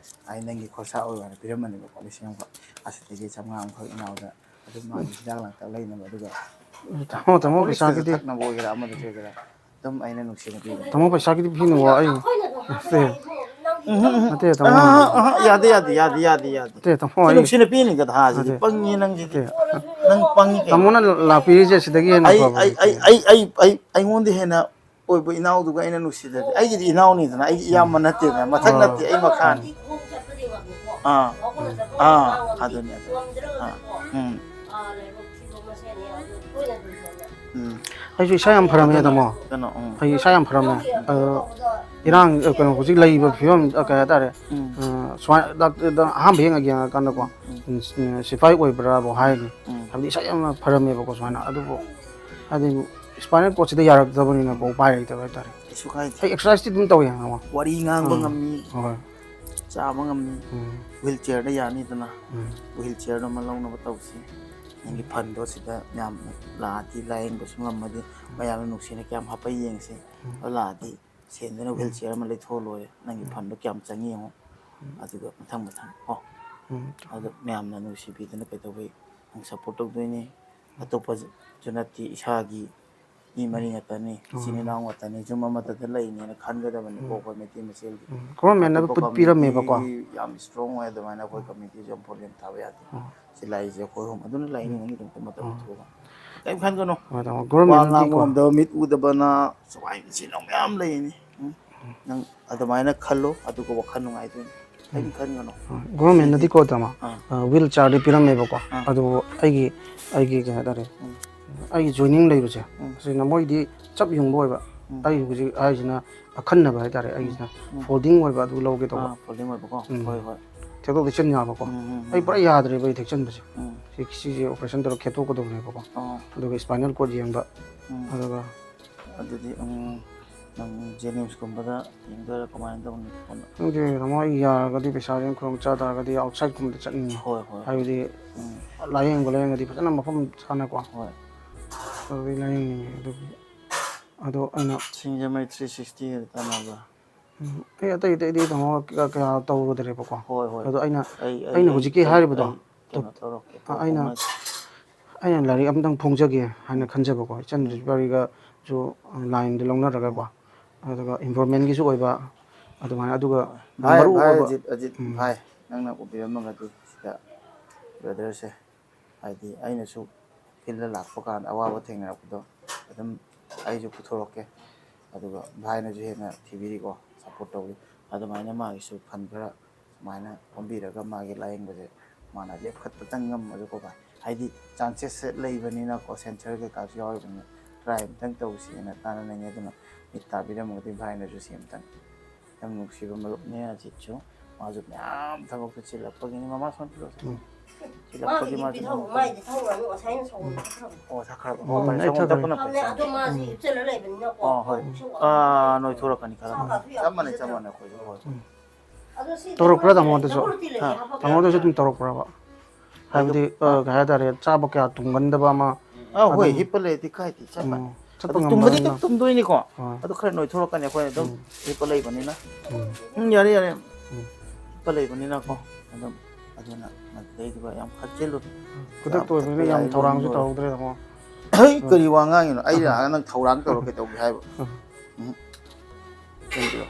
ꯑꯩ ꯅꯪꯒꯤ ꯈꯣꯔꯁꯥ ꯑꯣꯏꯌꯣ ꯍꯥꯏꯅ ꯄꯤꯔꯝꯕꯅꯦꯕꯀꯣ, ꯂꯤꯁꯤꯡ ꯑꯃꯈꯛ꯫ ꯑꯁꯤꯗꯒꯤ ꯆꯥꯝꯃꯉꯥ ꯑꯃꯈꯛ ꯏꯅꯥꯎꯗ ꯑꯗꯨꯝ ꯃꯥꯒꯤ ꯍꯤꯗꯥꯛ ꯂꯥꯡꯊꯛ ꯂꯩꯅꯕ, ꯑꯗꯨꯒ ꯇꯥꯃꯣ ꯇꯥꯃꯣ ꯍꯣꯔꯂꯤꯛꯁꯇꯁꯨ ꯄꯩꯁꯥꯒꯤꯗꯤ ꯊꯛꯅꯕ ꯑꯣꯏꯒꯦꯔꯥ ꯑꯃꯗꯁꯨ ꯑꯣꯏꯒꯦꯔꯥ ꯑꯗꯨꯝ ꯑꯩꯅ ꯅꯨꯡꯁꯤꯅ ꯄꯤꯒꯅꯤ꯫ ꯇꯥꯃꯣ ꯄꯩꯁꯥꯒꯤꯗꯤ ꯄꯤꯅꯨꯀꯣ ꯑꯩ ꯅꯠꯇꯦ ꯎꯝ, ꯎꯝ, ꯎꯝ꯫ ꯅꯠꯇꯦ ꯇꯥꯃꯣ ꯑꯍ, ꯑꯍ, ꯌꯥꯗꯦ, ꯌꯥꯗꯦ, ꯌꯥꯗꯦ, ꯌꯥꯗꯦ꯫ ꯅꯠꯇꯦ ꯇꯥꯃꯣ ꯁꯤ ꯑꯩ ꯅꯨꯡꯁꯤꯅ ꯄꯤꯅꯤ ꯒꯙꯥꯁꯤꯗꯤ꯫ ꯅꯠꯇꯦ꯫ ꯄꯪꯉꯤ ꯅꯪꯁꯤꯗꯤ꯫ ꯅꯠꯇꯦ꯫ ꯅꯪ ꯄꯪꯉꯤ ꯀꯩꯅꯣ꯫ ꯇꯥꯃꯣꯅ ꯂꯥꯛꯄꯤꯔꯤꯁꯦ ꯁꯤꯗꯒꯤ ꯍꯦꯟꯅ ꯑꯩ, ꯐꯕ ꯑꯩ, ꯂꯩꯇꯦ꯫ ꯑꯩ, ꯑꯩ, ꯑꯩ, ꯑꯩ, ꯑꯩꯉꯣꯟꯗ ꯍꯦꯟꯅ ꯑꯣꯏꯕ ꯏꯅꯥꯎꯗꯨꯒ ꯑꯩꯅ ꯅꯨꯡꯁꯤꯗꯗꯤ, ꯑꯩꯒꯤꯗꯤ ꯏꯅꯥꯎꯅꯤꯗꯅ, ꯑꯩꯒꯤ ꯏꯌꯥꯝꯕ ꯅꯠꯇꯦꯗꯅ, ꯃꯊꯛ ꯑꯥ꯫ ꯅꯠꯇꯦ, ꯑꯩ ꯃꯈꯥꯅꯤ꯫ ꯑꯥ, ꯑꯥ, ꯑꯗꯨꯅꯤ, ꯑꯗꯨꯅꯤ꯫ ꯑꯥ, ꯎꯝ, ꯎꯝ꯫ ꯑꯩꯁꯨ ꯏꯁꯥ ꯌꯥꯝ ꯐꯔꯝꯃꯦ ꯇꯥꯃꯣ꯫ ꯀꯩꯅꯣ, ꯎꯝ꯫ ꯑꯩ ꯏꯁꯥ ꯌꯥꯝ ꯐꯔꯝꯃꯦ꯫ ꯑꯗꯣ ꯏꯔꯥꯡ, ꯀꯩꯅꯣ, ꯍꯧꯖꯤꯛ ꯂꯩꯔꯤꯕ ꯐꯤꯕꯝ, ꯀꯩ ꯍꯥꯏꯇꯥꯔꯦ, ꯎꯝ꯫ ꯑ, ꯁꯨꯃꯥꯏꯅ ꯗꯥꯛꯇꯔꯗ ꯑꯍꯥꯟꯕ ꯍꯦꯛ ꯌꯦꯡꯉꯀꯥꯟꯗꯀꯣ, ꯎꯝ꯫ ꯎꯝ, ꯁꯤꯐꯥꯏ ꯑꯣꯏꯕ꯭ꯔꯥꯕꯨ ꯍꯥꯏꯔꯅꯤ꯫ ꯎꯝ꯫ ꯍꯥꯏꯕꯗꯤ ꯏꯁꯥ ꯌꯥꯝꯅ ꯐꯔꯝꯃꯦꯕꯀꯣ ꯁꯨꯃꯥꯏꯅ꯫ ꯑꯗꯨꯕꯨ ꯍꯥꯏꯗꯤ ꯏꯁꯄꯥꯏꯅꯦꯜ ꯀꯣꯔꯠꯁꯤꯗ ꯌꯥꯔꯛꯇꯕꯅꯤꯅꯀꯣ, ꯎꯄꯥꯏ ꯂꯩꯇꯕ ꯍꯥꯏꯇꯥꯔꯦ꯫ ꯀꯩꯁꯨ ꯀꯥꯏꯗꯦ꯫ ꯑꯩ ꯑꯦꯛꯁꯔꯁꯥꯏꯁꯇꯤ ꯑꯗꯨꯝ ꯇꯧꯋꯦ ꯌꯥꯝꯅ꯫ ꯋꯥꯔꯤ ꯉꯥꯡꯕ ꯑꯥ꯫ ꯉꯝꯃꯤ, ꯍꯣꯏ꯫ ꯆꯥꯕ ꯉꯝꯃꯤ, ꯎꯝ꯫ ꯋꯤꯜ ꯆꯤꯌꯔꯗ ꯌꯥꯅꯤꯗꯅ꯫ ꯎꯝ꯫ ꯋꯤꯜ ꯆꯤꯌꯔꯗꯣ ꯑꯃ ꯂꯧꯅꯕ ꯇꯧꯁꯤ꯫ ꯅꯪꯒꯤ ꯐꯟꯗꯣ ꯁꯤꯗ ꯃꯌꯥꯝ ꯂꯥꯛꯑꯗꯤ, ꯂꯥꯏꯌꯦꯡꯕꯁꯨ ꯉꯝꯃꯗꯤ, ꯃꯌꯥꯝꯅ ꯅꯨꯡꯁꯤꯅ ꯀꯌꯥꯝ ꯍꯥꯞꯄ ꯌꯦꯡꯁꯤ꯫ ꯎꯝ꯫ ꯑꯗꯨ ꯂꯥꯛꯑꯗꯤ ꯁꯦꯟꯗꯨꯅ ꯋꯤꯜ ꯆꯤꯌꯔ ꯑꯃ ꯂꯩꯊꯣꯛꯑ ꯂꯣꯏꯔꯦ꯫ ꯅꯪꯒꯤ ꯎꯝ꯫ ꯐꯟꯗꯣ ꯀꯌꯥꯝ ꯆꯪꯉꯤ ꯌꯦꯡꯉꯣ꯫ ꯎꯝ꯫ ꯑꯗꯨꯒ ꯃꯊꯪ ꯃꯊꯪ ꯀꯣ꯫ ꯎꯝ꯫ ꯑꯗꯣ ꯃꯌꯥꯝꯅ ꯅꯨꯡꯁꯤꯕꯤꯗꯅ ꯀꯩꯗꯧꯕꯩ ꯅꯪ ꯁꯞꯄꯣꯔꯠ ꯇꯧꯗꯣꯏꯅꯤ? ꯑꯇꯣꯞꯄꯁꯨ ꯅꯠꯇꯦ, ꯏꯁꯥꯒꯤ ꯃꯤ ꯃꯔꯤ ꯉꯥꯛꯇꯅꯤ, ꯏꯆꯤꯟ ꯎꯝ꯫ ꯏꯅꯥꯎ ꯉꯥꯛꯇꯅꯤ, ꯌꯨꯝ ꯑꯃꯠꯇꯗ ꯂꯩꯅꯦꯅ ꯈꯟꯒꯗꯕꯅꯤꯀꯣ ꯎꯝ꯫ ꯑꯩꯈꯣꯏ ꯃꯩꯇꯩ ꯃꯁꯦꯜꯒꯤ꯫ ꯎꯝ꯫ ꯒꯣꯔꯃꯦꯟꯅ ꯑꯇꯣꯞꯄ ꯄꯤꯔꯝꯃꯦꯕꯀꯣ꯫ ꯀꯝꯃ꯭ꯌꯨꯅꯤꯇꯤ ꯌꯥꯝ ꯏꯁꯇ꯭ꯔꯣꯡ ꯑꯣꯏ, ꯑꯗꯨꯃꯥꯏꯅ ꯑꯩꯈꯣꯏ ꯀꯝꯃ꯭ꯌꯨꯅꯤꯇꯤꯁꯨ ꯌꯥꯝ ꯄ꯭ꯔꯣꯕ꯭ꯂꯦꯝ ꯊꯥꯕ ꯌꯥꯗꯦ꯫ ꯎꯝ꯫ ꯁꯤ ꯂꯥꯛꯏꯁꯦ ꯑꯩꯈꯣꯏ ꯑꯍꯨꯝ ꯑꯗꯨꯅ ꯎꯝ꯫ ꯂꯥꯛꯏꯅꯤꯡꯉꯤꯗꯃꯛꯇ ꯃꯇꯝ ꯎꯝ꯫ ꯄꯨꯊꯣꯛꯑꯒ꯫ ꯀꯩꯝ ꯈꯟꯒꯅꯨ꯫ ꯍꯣꯏ ꯇꯥꯃꯣ꯫ ꯋꯥ ꯒꯣꯔꯃꯦꯟꯅꯗꯤꯀꯣ꯫ ꯉꯥꯡꯕ ꯉꯝꯗꯕ ꯃꯤꯠ ꯎꯗꯕꯅ ꯁꯨꯃꯥꯏꯅ ꯏꯆꯤꯟ ꯏꯅꯥꯎ ꯃꯌꯥꯝ ꯂꯩꯔꯤꯅꯤ꯫ ꯎꯝ? ꯅꯪ ꯑꯗꯨꯃꯥꯏꯅ ꯈꯜꯂꯣ, ꯑꯗꯨꯒ ꯋꯥꯈꯜ ꯅꯨꯡꯉꯥꯏꯗꯣꯏꯅꯤ꯫ ꯀꯩꯝ ꯈꯟꯒꯅꯨ꯫ ꯒꯣꯔꯃꯦꯟꯅꯗꯤꯀꯣ ꯇꯥꯃꯣ, ꯑꯥ꯫ ꯑ, ꯋꯤꯜ ꯆꯤꯌꯔꯗꯤ ꯄꯤꯔꯝꯃꯦꯕꯀꯣ꯫ ꯑꯥ꯫ ꯑꯗꯨꯕꯨ ꯑꯩꯒꯤ, ꯑꯩꯒꯤ ꯀꯩ ꯍꯥꯏꯇꯥꯔꯦ, ꯎꯝ꯫ ꯑꯩꯒꯤ ꯖꯣꯏꯅꯤꯡ ꯂꯩꯕꯁꯦ, ꯎꯝ꯫ ꯑꯁꯤꯅ ꯃꯣꯏꯗꯤ ꯆꯞ ꯌꯨꯡꯕ ꯑꯣꯏꯕ꯫ ꯎꯝ꯫ ꯑꯩ ꯍꯧꯖꯤꯛ ꯍꯥꯏꯔꯤꯁꯤꯅ ꯑꯈꯟꯅꯕ ꯍꯥꯏꯇꯥꯔꯦ꯫ ꯑꯩꯒꯤꯁꯤꯅ ꯎꯝ꯫ ꯐꯣꯜꯗꯤꯡ ꯑꯣꯏꯕ, ꯑꯗꯨ ꯂꯧꯒꯦ ꯇꯧꯕ꯫ ꯑꯥ, ꯐꯣꯜꯗꯤꯡ ꯑꯣꯏꯕꯀꯣ꯫ ꯎꯝ꯫ ꯍꯣꯏ, ꯍꯣꯏ꯫ ꯊꯦꯛꯇꯣꯛ ꯊꯦꯛꯆꯤꯟ ꯌꯥꯕꯀꯣ꯫ ꯎꯝ, ꯎꯝ, ꯑꯩ ꯄꯨꯔꯥ ꯌꯥꯗ꯭ꯔꯦꯕ ꯑꯩ ꯊꯦꯛꯆꯟꯕꯁꯦ꯫ ꯎꯝ, ꯁꯤ ꯁꯤꯁꯦ ꯑꯣꯄꯔꯦꯁꯟ ꯇꯧꯔꯒ ꯈꯦꯠꯇꯣꯛꯀꯗꯧꯕꯅꯦꯕꯀꯣ꯫ ꯑꯣ, ꯑꯗꯨꯒ ꯁ꯭ꯄꯥꯏꯅꯦꯜ ꯀꯣꯔꯗ ꯌꯦꯡꯕ꯫ ꯎꯝ꯫ ꯑꯗꯨꯒ ꯑꯗꯨꯗꯤ ꯎꯝ, ꯅꯪ ꯖꯦꯅꯤꯝꯁꯀꯨꯝꯕꯗ ꯌꯦꯡꯗꯣꯏꯔꯥ, ꯀꯃꯥꯏꯅ ꯇꯧꯅꯤ? ꯈꯪꯗꯦ ꯇꯥꯃꯣ, ꯑꯩ ꯌꯥꯔꯒꯗꯤ, ꯄꯩꯁꯥꯁꯦ ꯈꯨꯗꯣꯡ ꯆꯥ ꯇꯥꯔꯒꯗꯤ ꯑꯥꯎꯠꯁꯥꯏꯠꯀꯨꯝꯕꯗ ꯆꯠꯅꯤꯡꯉꯤ꯫ ꯍꯣꯏ, ꯍꯣꯏ꯫ ꯍꯥꯏꯕꯗꯤ ꯎꯝ, ꯂꯥꯏꯌꯦꯡꯕ ꯂꯥꯏꯌꯦꯡꯉꯗꯤ ꯐꯖꯅ ꯃꯐꯝ ꯆꯥꯅꯀꯣ꯫ ꯍꯣꯏ꯫ ꯑꯗꯨꯗꯤ ꯂꯥꯏꯌꯦꯡꯅꯤꯡꯉꯤ꯫ ꯑꯗꯨꯒꯤ ꯑꯗꯣ ꯑꯩꯅ ꯁꯤꯡꯖꯃꯩ ꯊ꯭ꯔꯤ ꯁꯤꯛꯁꯇꯤꯒꯗꯤ ꯇꯥꯟꯅꯕ꯭ꯔꯥ? ꯎꯝ, ꯑꯩ ꯑꯇꯩ ꯑꯇꯩꯗꯤ ꯇꯥꯃꯣ ꯀꯌꯥ ꯀꯌꯥ ꯇꯧꯔꯨꯗ꯭ꯔꯦꯕꯀꯣ꯫ ꯍꯣꯏ, ꯍꯣꯏ꯫ ꯑꯗꯣ ꯑꯩꯅ ꯑꯩ, ꯑꯩ, ꯑꯩꯅ ꯑꯩ, ꯍꯧꯖꯤꯛꯀꯤ ꯑꯩ, ꯍꯥꯏꯔꯤꯕꯗꯣ ꯑꯩ ꯀꯩꯅꯣ ꯇꯧꯔꯛꯀꯦ, ꯄꯥꯎ ꯑꯩꯅ ꯐꯥꯎꯅꯁꯤ꯫ ꯑꯩꯅ ꯂꯥꯏꯔꯤꯛ ꯑꯃꯇꯪ ꯐꯣꯡꯖꯒꯦ ꯍꯥꯏꯅ ꯈꯟꯖꯕꯀꯣ, ꯏꯆꯟ ꯖꯤꯄꯔꯤꯒꯁꯨ ꯂꯥꯏꯟꯗ ꯂꯧꯅꯔꯒꯀꯣ꯫ ꯑꯗꯨꯒ ꯏꯟꯚꯥꯏꯔꯣꯟꯃꯦꯟꯒꯤꯁꯨ ꯑꯣꯏꯕ ꯑꯗꯨꯃꯥꯏꯅ, ꯑꯗꯨꯒ ꯚꯥꯏ, ꯃꯔꯨ ꯚꯥꯏ ꯑꯣꯏꯕ ꯑꯖꯤꯠ, ꯑꯖꯤꯠ ꯎꯝ꯫ ꯚꯥꯏ, ꯅꯪꯅ ꯎꯕꯤꯔꯝꯃꯒꯗꯤ ꯁꯤꯗ ꯕ꯭ꯔꯗꯔꯁꯦ, ꯍꯥꯏꯗꯤ ꯑꯩꯅꯁꯨ ꯐꯤꯜꯗ ꯂꯥꯛꯄ ꯀꯥꯟꯗ ꯑꯋꯥꯕ ꯊꯦꯡꯅꯔꯛꯄꯗꯣ ꯑꯗꯨꯝ ꯑꯩꯁꯨ ꯄꯨꯊꯣꯔꯛꯀꯦ, ꯑꯗꯨꯒ ꯚꯥꯏꯅꯁꯨ ꯍꯦꯟꯅ ꯊꯤꯕꯤꯔꯤꯀꯣ, ꯁꯞꯄꯣꯔꯠ ꯇꯧꯕꯤ꯫ ꯑꯗꯨꯃꯥꯏꯅ ꯃꯥꯒꯤꯁꯨ ꯐꯟ ꯈꯔ ꯁꯨꯃꯥꯏꯅ ꯈꯣꯝꯕꯤꯔꯒ ꯃꯥꯒꯤ ꯂꯥꯏꯌꯦꯡꯕꯁꯦ ꯃꯥꯅ ꯂꯦꯞꯈꯠꯄꯇꯪ ꯉꯝꯃꯁꯨꯀꯣ ꯚꯥꯏ, ꯍꯥꯏꯗꯤ ꯆꯥꯟꯁꯦꯁꯁꯦ ꯂꯩꯕꯅꯤꯅꯀꯣ, ꯁꯦꯟꯁꯔ ꯀꯩꯀꯥꯁꯨ ꯌꯥꯎꯔꯤꯕꯅꯤꯅ ꯇ꯭ꯔꯥꯏ ꯑꯃꯇꯪ ꯇꯧꯁꯤꯅ ꯇꯥꯟꯅꯅꯤꯡꯉꯦ꯫ ꯑꯗꯨꯅ ꯃꯤꯠ ꯇꯥꯕꯤꯔꯝꯃꯒꯗꯤ ꯚꯥꯏꯅꯁꯨ ꯁꯤ ꯑꯃꯇꯪ, ꯌꯥꯝ ꯅꯨꯡꯁꯤꯕ ꯃꯔꯨꯞꯅꯦ ꯑꯖꯤꯠꯁꯨ, ꯃꯥꯁꯨ ꯃꯌꯥꯝ ꯊꯕꯛꯇ ꯆꯤꯜꯂꯛꯄꯒꯤꯅꯤ꯫ ꯃꯃꯥ ꯁꯣꯝ ꯄꯤꯔꯛꯑꯣꯁꯦ꯫ ꯎꯝ꯫ ꯆꯤꯜꯂꯛꯄꯒꯤ ꯃꯥꯒꯤꯗꯤ ꯃꯥꯁꯨ ꯄꯤꯊꯧ ꯑꯗꯨꯝ ꯃꯥꯏꯗꯤ ꯊꯧꯔꯅꯨ ꯉꯁꯥꯏꯅ ꯁꯒꯣꯜ ꯊꯛꯈ꯭ꯔꯕꯅꯤ꯫ ꯑꯣ ꯊꯛꯈ꯭ꯔꯕ꯫ ꯎꯝ, ꯑꯣ ꯐꯔꯦ, ꯑꯩ ꯁꯒꯣꯜ ꯊꯛꯈ꯭ꯔꯦ꯫ ꯊꯛꯄꯅ ꯐꯩ꯫ ꯐꯝꯃꯦ ꯑꯗꯣ ꯃꯥꯁꯤ ꯍꯤꯞꯆꯜꯂ ꯂꯩꯕꯅꯤꯅꯀꯣ꯫ ꯑꯣ ꯍꯣꯏ꯫ ꯁꯨꯝ ꯑꯥ ꯅꯣꯏꯊꯣꯔꯛꯀꯅꯤ ꯈꯔ꯫ ꯆꯥꯕ ꯀꯥꯁꯨ ꯌꯥꯝ ꯆꯞ ꯃꯥꯟꯅꯩ ꯆꯞ ꯄꯤꯖꯗ꯭ꯔꯦ꯫ ꯃꯥꯟꯅꯩ ꯑꯩꯈꯣꯏꯁꯨ꯫ ꯍꯣꯏ꯫ ꯑꯗꯣ ꯁꯤ ꯇꯧꯔꯛꯄ꯭ꯔꯥ ꯅꯈꯨꯠ ꯇꯥꯃꯣꯗꯁꯨ? ꯅꯈꯨꯠꯇꯤ ꯂꯩꯌꯦ, ꯍꯥꯞꯄꯛꯀꯦ꯫ ꯍꯥ? ꯇꯥꯃꯣꯗꯁꯨ ꯑꯗꯨꯝ ꯇꯧꯔꯛꯄ꯭ꯔꯕ? ꯍꯥꯏꯕꯗꯤ ꯑ, ꯀꯩ ꯍꯥꯏꯇꯥꯔꯦ, ꯆꯥꯕ ꯀꯌꯥ ꯇꯨꯝꯒꯟꯗꯕ ꯑꯃ꯫ ꯑꯥ ꯍꯣꯏ ꯑꯗꯨꯝ ꯍꯤꯞꯄ ꯂꯩꯔꯗꯤ ꯀꯥꯏꯗꯦ ꯆꯞ ꯃꯥꯟꯅꯩ꯫ ꯎꯝ, ꯆꯠꯄ ꯑꯗꯨ ꯉꯝꯕ ꯇꯨꯝꯕꯗꯤ ꯃꯑꯣꯡꯗ꯫ ꯑꯗꯨꯝ ꯇꯨꯝꯗꯣꯏꯅꯤꯀꯣ꯫ ꯍꯣꯏ꯫ ꯑꯗꯨ ꯈꯔ ꯅꯣꯏꯊꯣꯔꯛꯀꯅꯤ ꯑꯩꯈꯣꯏ ꯑꯗꯨꯝ ꯎꯝ꯫ ꯍꯤꯞꯄ ꯂꯩꯕꯅꯤꯅ꯫ ꯎꯝ꯫ ꯎꯝ ꯌꯥꯔꯦ ꯌꯥꯔꯦ꯫ ꯎꯝ꯫ ꯍꯤꯞꯄ ꯂꯩꯕꯅꯤꯅꯀꯣ꯫ ꯑꯗꯨꯝ ꯑꯗꯨꯅ ꯃꯗꯨꯗꯩꯗꯨꯒ ꯌꯥꯝ ꯈꯟꯖꯤꯜꯂꯨ꯫ ꯈꯨꯗꯛꯇ ꯌꯥꯝ ꯑꯣꯏꯕꯅꯤꯅ ꯊꯛꯄ ꯌꯥꯝ ꯌꯥꯏ ꯊꯧꯔꯥꯡꯁꯨ ꯂꯣꯏꯔꯦ꯫ ꯇꯧꯍꯧꯗ꯭ꯔꯦ ꯇꯥꯃꯣ꯫ ꯍꯩ ꯀꯔꯤ ꯋꯥ ꯉꯥꯡꯉꯤꯅꯣ? ꯑꯩ ꯂꯥꯛꯑꯒ ꯅꯪ ꯊꯧꯔꯥꯡ ꯇꯧꯔ ꯀꯩꯗꯧꯒꯦ ꯍꯥꯏꯕ? ꯎꯝ꯫ ꯀꯩꯒꯤꯅꯣ?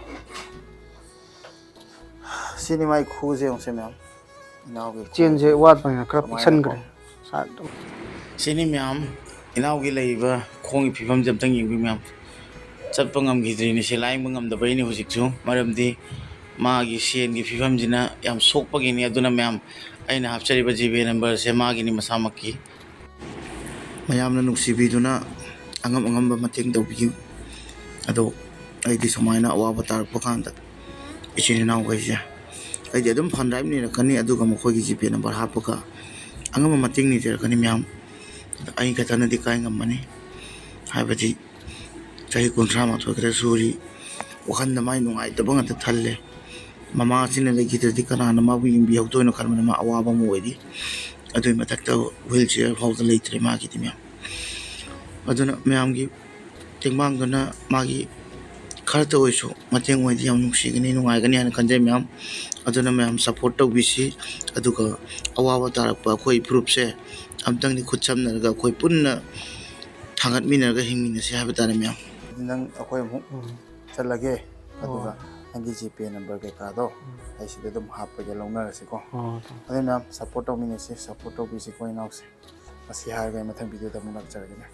ꯁꯤꯅꯤ ꯃꯥꯏ ꯈꯨꯁꯦ ꯌꯦꯡꯉꯨꯁꯦ ꯃꯌꯥꯝ꯫ ꯏꯅꯥꯎꯒꯤ ꯆꯦꯟꯁꯦ ꯈꯨꯁꯦ꯫ ꯋꯥꯠꯄꯅꯤꯅ ꯈꯔ ꯀꯃꯥꯏꯅ ꯄꯤꯛꯁꯟꯈ꯭ꯔꯦ꯫ ꯁꯤꯅꯤ ꯃꯌꯥꯝ ꯏꯅꯥꯎꯒꯤ ꯂꯩꯔꯤꯕ ꯈꯣꯡꯒꯤ ꯐꯤꯕꯝꯁꯦ ꯑꯝꯇꯪ ꯌꯦꯡꯕꯤꯌꯨ ꯃꯌꯥꯝ꯫ ꯆꯠꯄ ꯉꯝꯈꯤꯗ꯭ꯔꯤꯅꯤ, ꯁꯦ ꯂꯥꯏꯌꯦꯡꯕ ꯉꯝꯗꯕꯩꯅꯤ ꯍꯧꯖꯤꯛꯁꯨ꯫ ꯃꯔꯝꯗꯤ ꯃꯥꯒꯤ ꯁꯦꯟꯒꯤ ꯐꯤꯕꯝꯁꯤꯅ ꯌꯥꯝ ꯁꯣꯛꯄꯒꯤꯅꯤ꯫ ꯑꯗꯨꯅ ꯃꯌꯥꯝ, ꯑꯩꯅ ꯍꯥꯞꯆꯔꯤꯕ ꯖꯤꯄꯦ ꯅꯝꯕꯔꯁꯦ ꯃꯥꯒꯤꯅꯤ ꯃꯁꯥꯃꯛꯀꯤ꯫ ꯃꯌꯥꯝꯅ ꯅꯨꯡꯁꯤꯕꯤꯗꯨꯅ ꯑꯉꯝ ꯑꯉꯝꯕ ꯃꯇꯦꯡ ꯇꯧꯕꯤꯌꯨ꯫ ꯑꯗꯣ ꯑꯩꯗꯤ ꯁꯨꯃꯥꯏꯅ ꯑꯋꯥꯕ ꯇꯥꯔꯛꯄ ꯀꯥꯟꯗ ꯏꯆꯤꯟ ꯏꯅꯥꯎꯈꯩꯁꯦ ꯑꯩꯗꯤ ꯑꯗꯨꯝ ꯐꯟ ꯗ꯭ꯔꯥꯏꯚ ꯅꯤꯔꯛꯀꯅꯤ, ꯑꯗꯨꯒ ꯃꯈꯣꯏꯒꯤ ꯖꯤꯄꯦ ꯅꯝꯕꯔ ꯍꯥꯞꯄꯒ ꯑꯉꯝꯕ ꯃꯇꯦꯡ ꯅꯤꯖꯔꯛꯀꯅꯤ ꯃꯌꯥꯝ꯫ ꯑꯩ ꯈꯛꯇꯅꯗꯤ ꯀꯥꯏ ꯉꯝꯃꯅꯤ, ꯍꯥꯏꯕꯗꯤ ꯆꯍꯤ ꯀꯨꯟꯊ꯭ꯔꯥ ꯃꯥꯊꯣꯏ ꯈꯛꯇ ꯁꯨꯔꯤ꯫ ꯋꯥꯈꯜꯗ ꯃꯥꯏ ꯅꯨꯡꯉꯥꯏꯇꯕ ꯉꯥꯛꯇ ꯊꯜꯂꯦ꯫ ꯃꯃꯥ ꯑꯁꯤꯅ ꯂꯩꯈꯤꯗ꯭ꯔꯗꯤ ꯀꯅꯥꯅ ꯃꯥꯕꯨ ꯌꯦꯡꯕꯤꯍꯧꯗꯣꯏꯅꯣ ꯈꯟꯕꯗ ꯃꯥ ꯑꯋꯥꯕ ꯑꯃ ꯑꯣꯏꯔꯤ꯫ ꯑꯗꯨꯒꯤ ꯃꯊꯛꯇ ꯋꯤꯜ ꯆꯤꯌꯔ ꯐꯥꯎꯗ ꯂꯩꯇ꯭ꯔꯦ ꯃꯥꯒꯤꯗꯤ ꯃꯌꯥꯝ꯫ ꯑꯗꯨꯅ ꯃꯌꯥꯝꯒꯤ ꯇꯦꯡꯕꯥꯡꯗꯨꯅ ꯃꯥꯒꯤ ꯈꯔꯇ ꯑꯣꯏꯔꯁꯨ ꯃꯇꯦꯡ ꯑꯣꯏꯗꯤ ꯌꯥꯝ ꯅꯨꯡꯁꯤꯒꯅꯤ, ꯅꯨꯡꯉꯥꯏꯒꯅꯤ ꯍꯥꯏꯅ ꯈꯟꯖꯩ ꯃꯌꯥꯝ꯫ ꯑꯗꯨꯅ ꯃꯌꯥꯝ ꯁꯞꯄꯣꯔꯠ ꯇꯧꯕꯤꯁꯤ꯫ ꯑꯗꯨꯒ ꯑꯋꯥꯕ ꯇꯥꯔꯛꯄ ꯑꯩꯈꯣꯏ ꯐꯨꯔꯨꯞꯁꯦ ꯑꯝꯇꯪꯗꯤ ꯈꯨꯠ ꯁꯝꯅꯔꯒ ꯑꯩꯈꯣꯏ ꯄꯨꯟꯅ ꯊꯥꯡꯒꯠꯃꯤꯟꯅꯔꯒ ꯍꯤꯡꯃꯤꯟꯅꯁꯤ ꯍꯥꯏꯕ ꯇꯥꯔꯦ ꯃꯌꯥꯝ꯫ ꯑꯗꯨꯗꯤ ꯅꯪ ꯑꯩꯈꯣꯏ ꯑꯃꯨꯛ ꯎꯝ꯫ ꯆꯠꯂꯒꯦ, ꯑꯗꯨꯒ ꯑꯣ꯫ ꯅꯪꯒꯤ ꯖꯤꯄꯦ ꯅꯝꯕꯔ ꯀꯩꯀꯥꯗꯣ ꯎꯝ꯫ ꯑꯩ ꯁꯤꯗ ꯑꯗꯨꯝ ꯍꯥꯞꯄꯒꯦ, ꯂꯧꯅꯔꯁꯤꯀꯣ꯫ ꯑꯣ, ꯇꯥꯃꯣ꯫ ꯑꯗꯨ ꯃꯌꯥꯝ ꯁꯞꯄꯣꯔꯠ ꯇꯧꯃꯤꯟꯅꯁꯤ, ꯁꯞꯄꯣꯔꯠ ꯇꯧꯕꯤꯁꯤꯀꯣ ꯏꯅꯥꯎꯁꯦ꯫ ꯃꯁꯤ ꯍꯥꯏꯔꯒ ꯑꯩ ꯃꯊꯪ ꯚꯤꯗꯤꯑꯣꯗ ꯑꯃꯨꯛ ꯂꯥꯛꯆꯔꯒꯦꯅꯦ꯫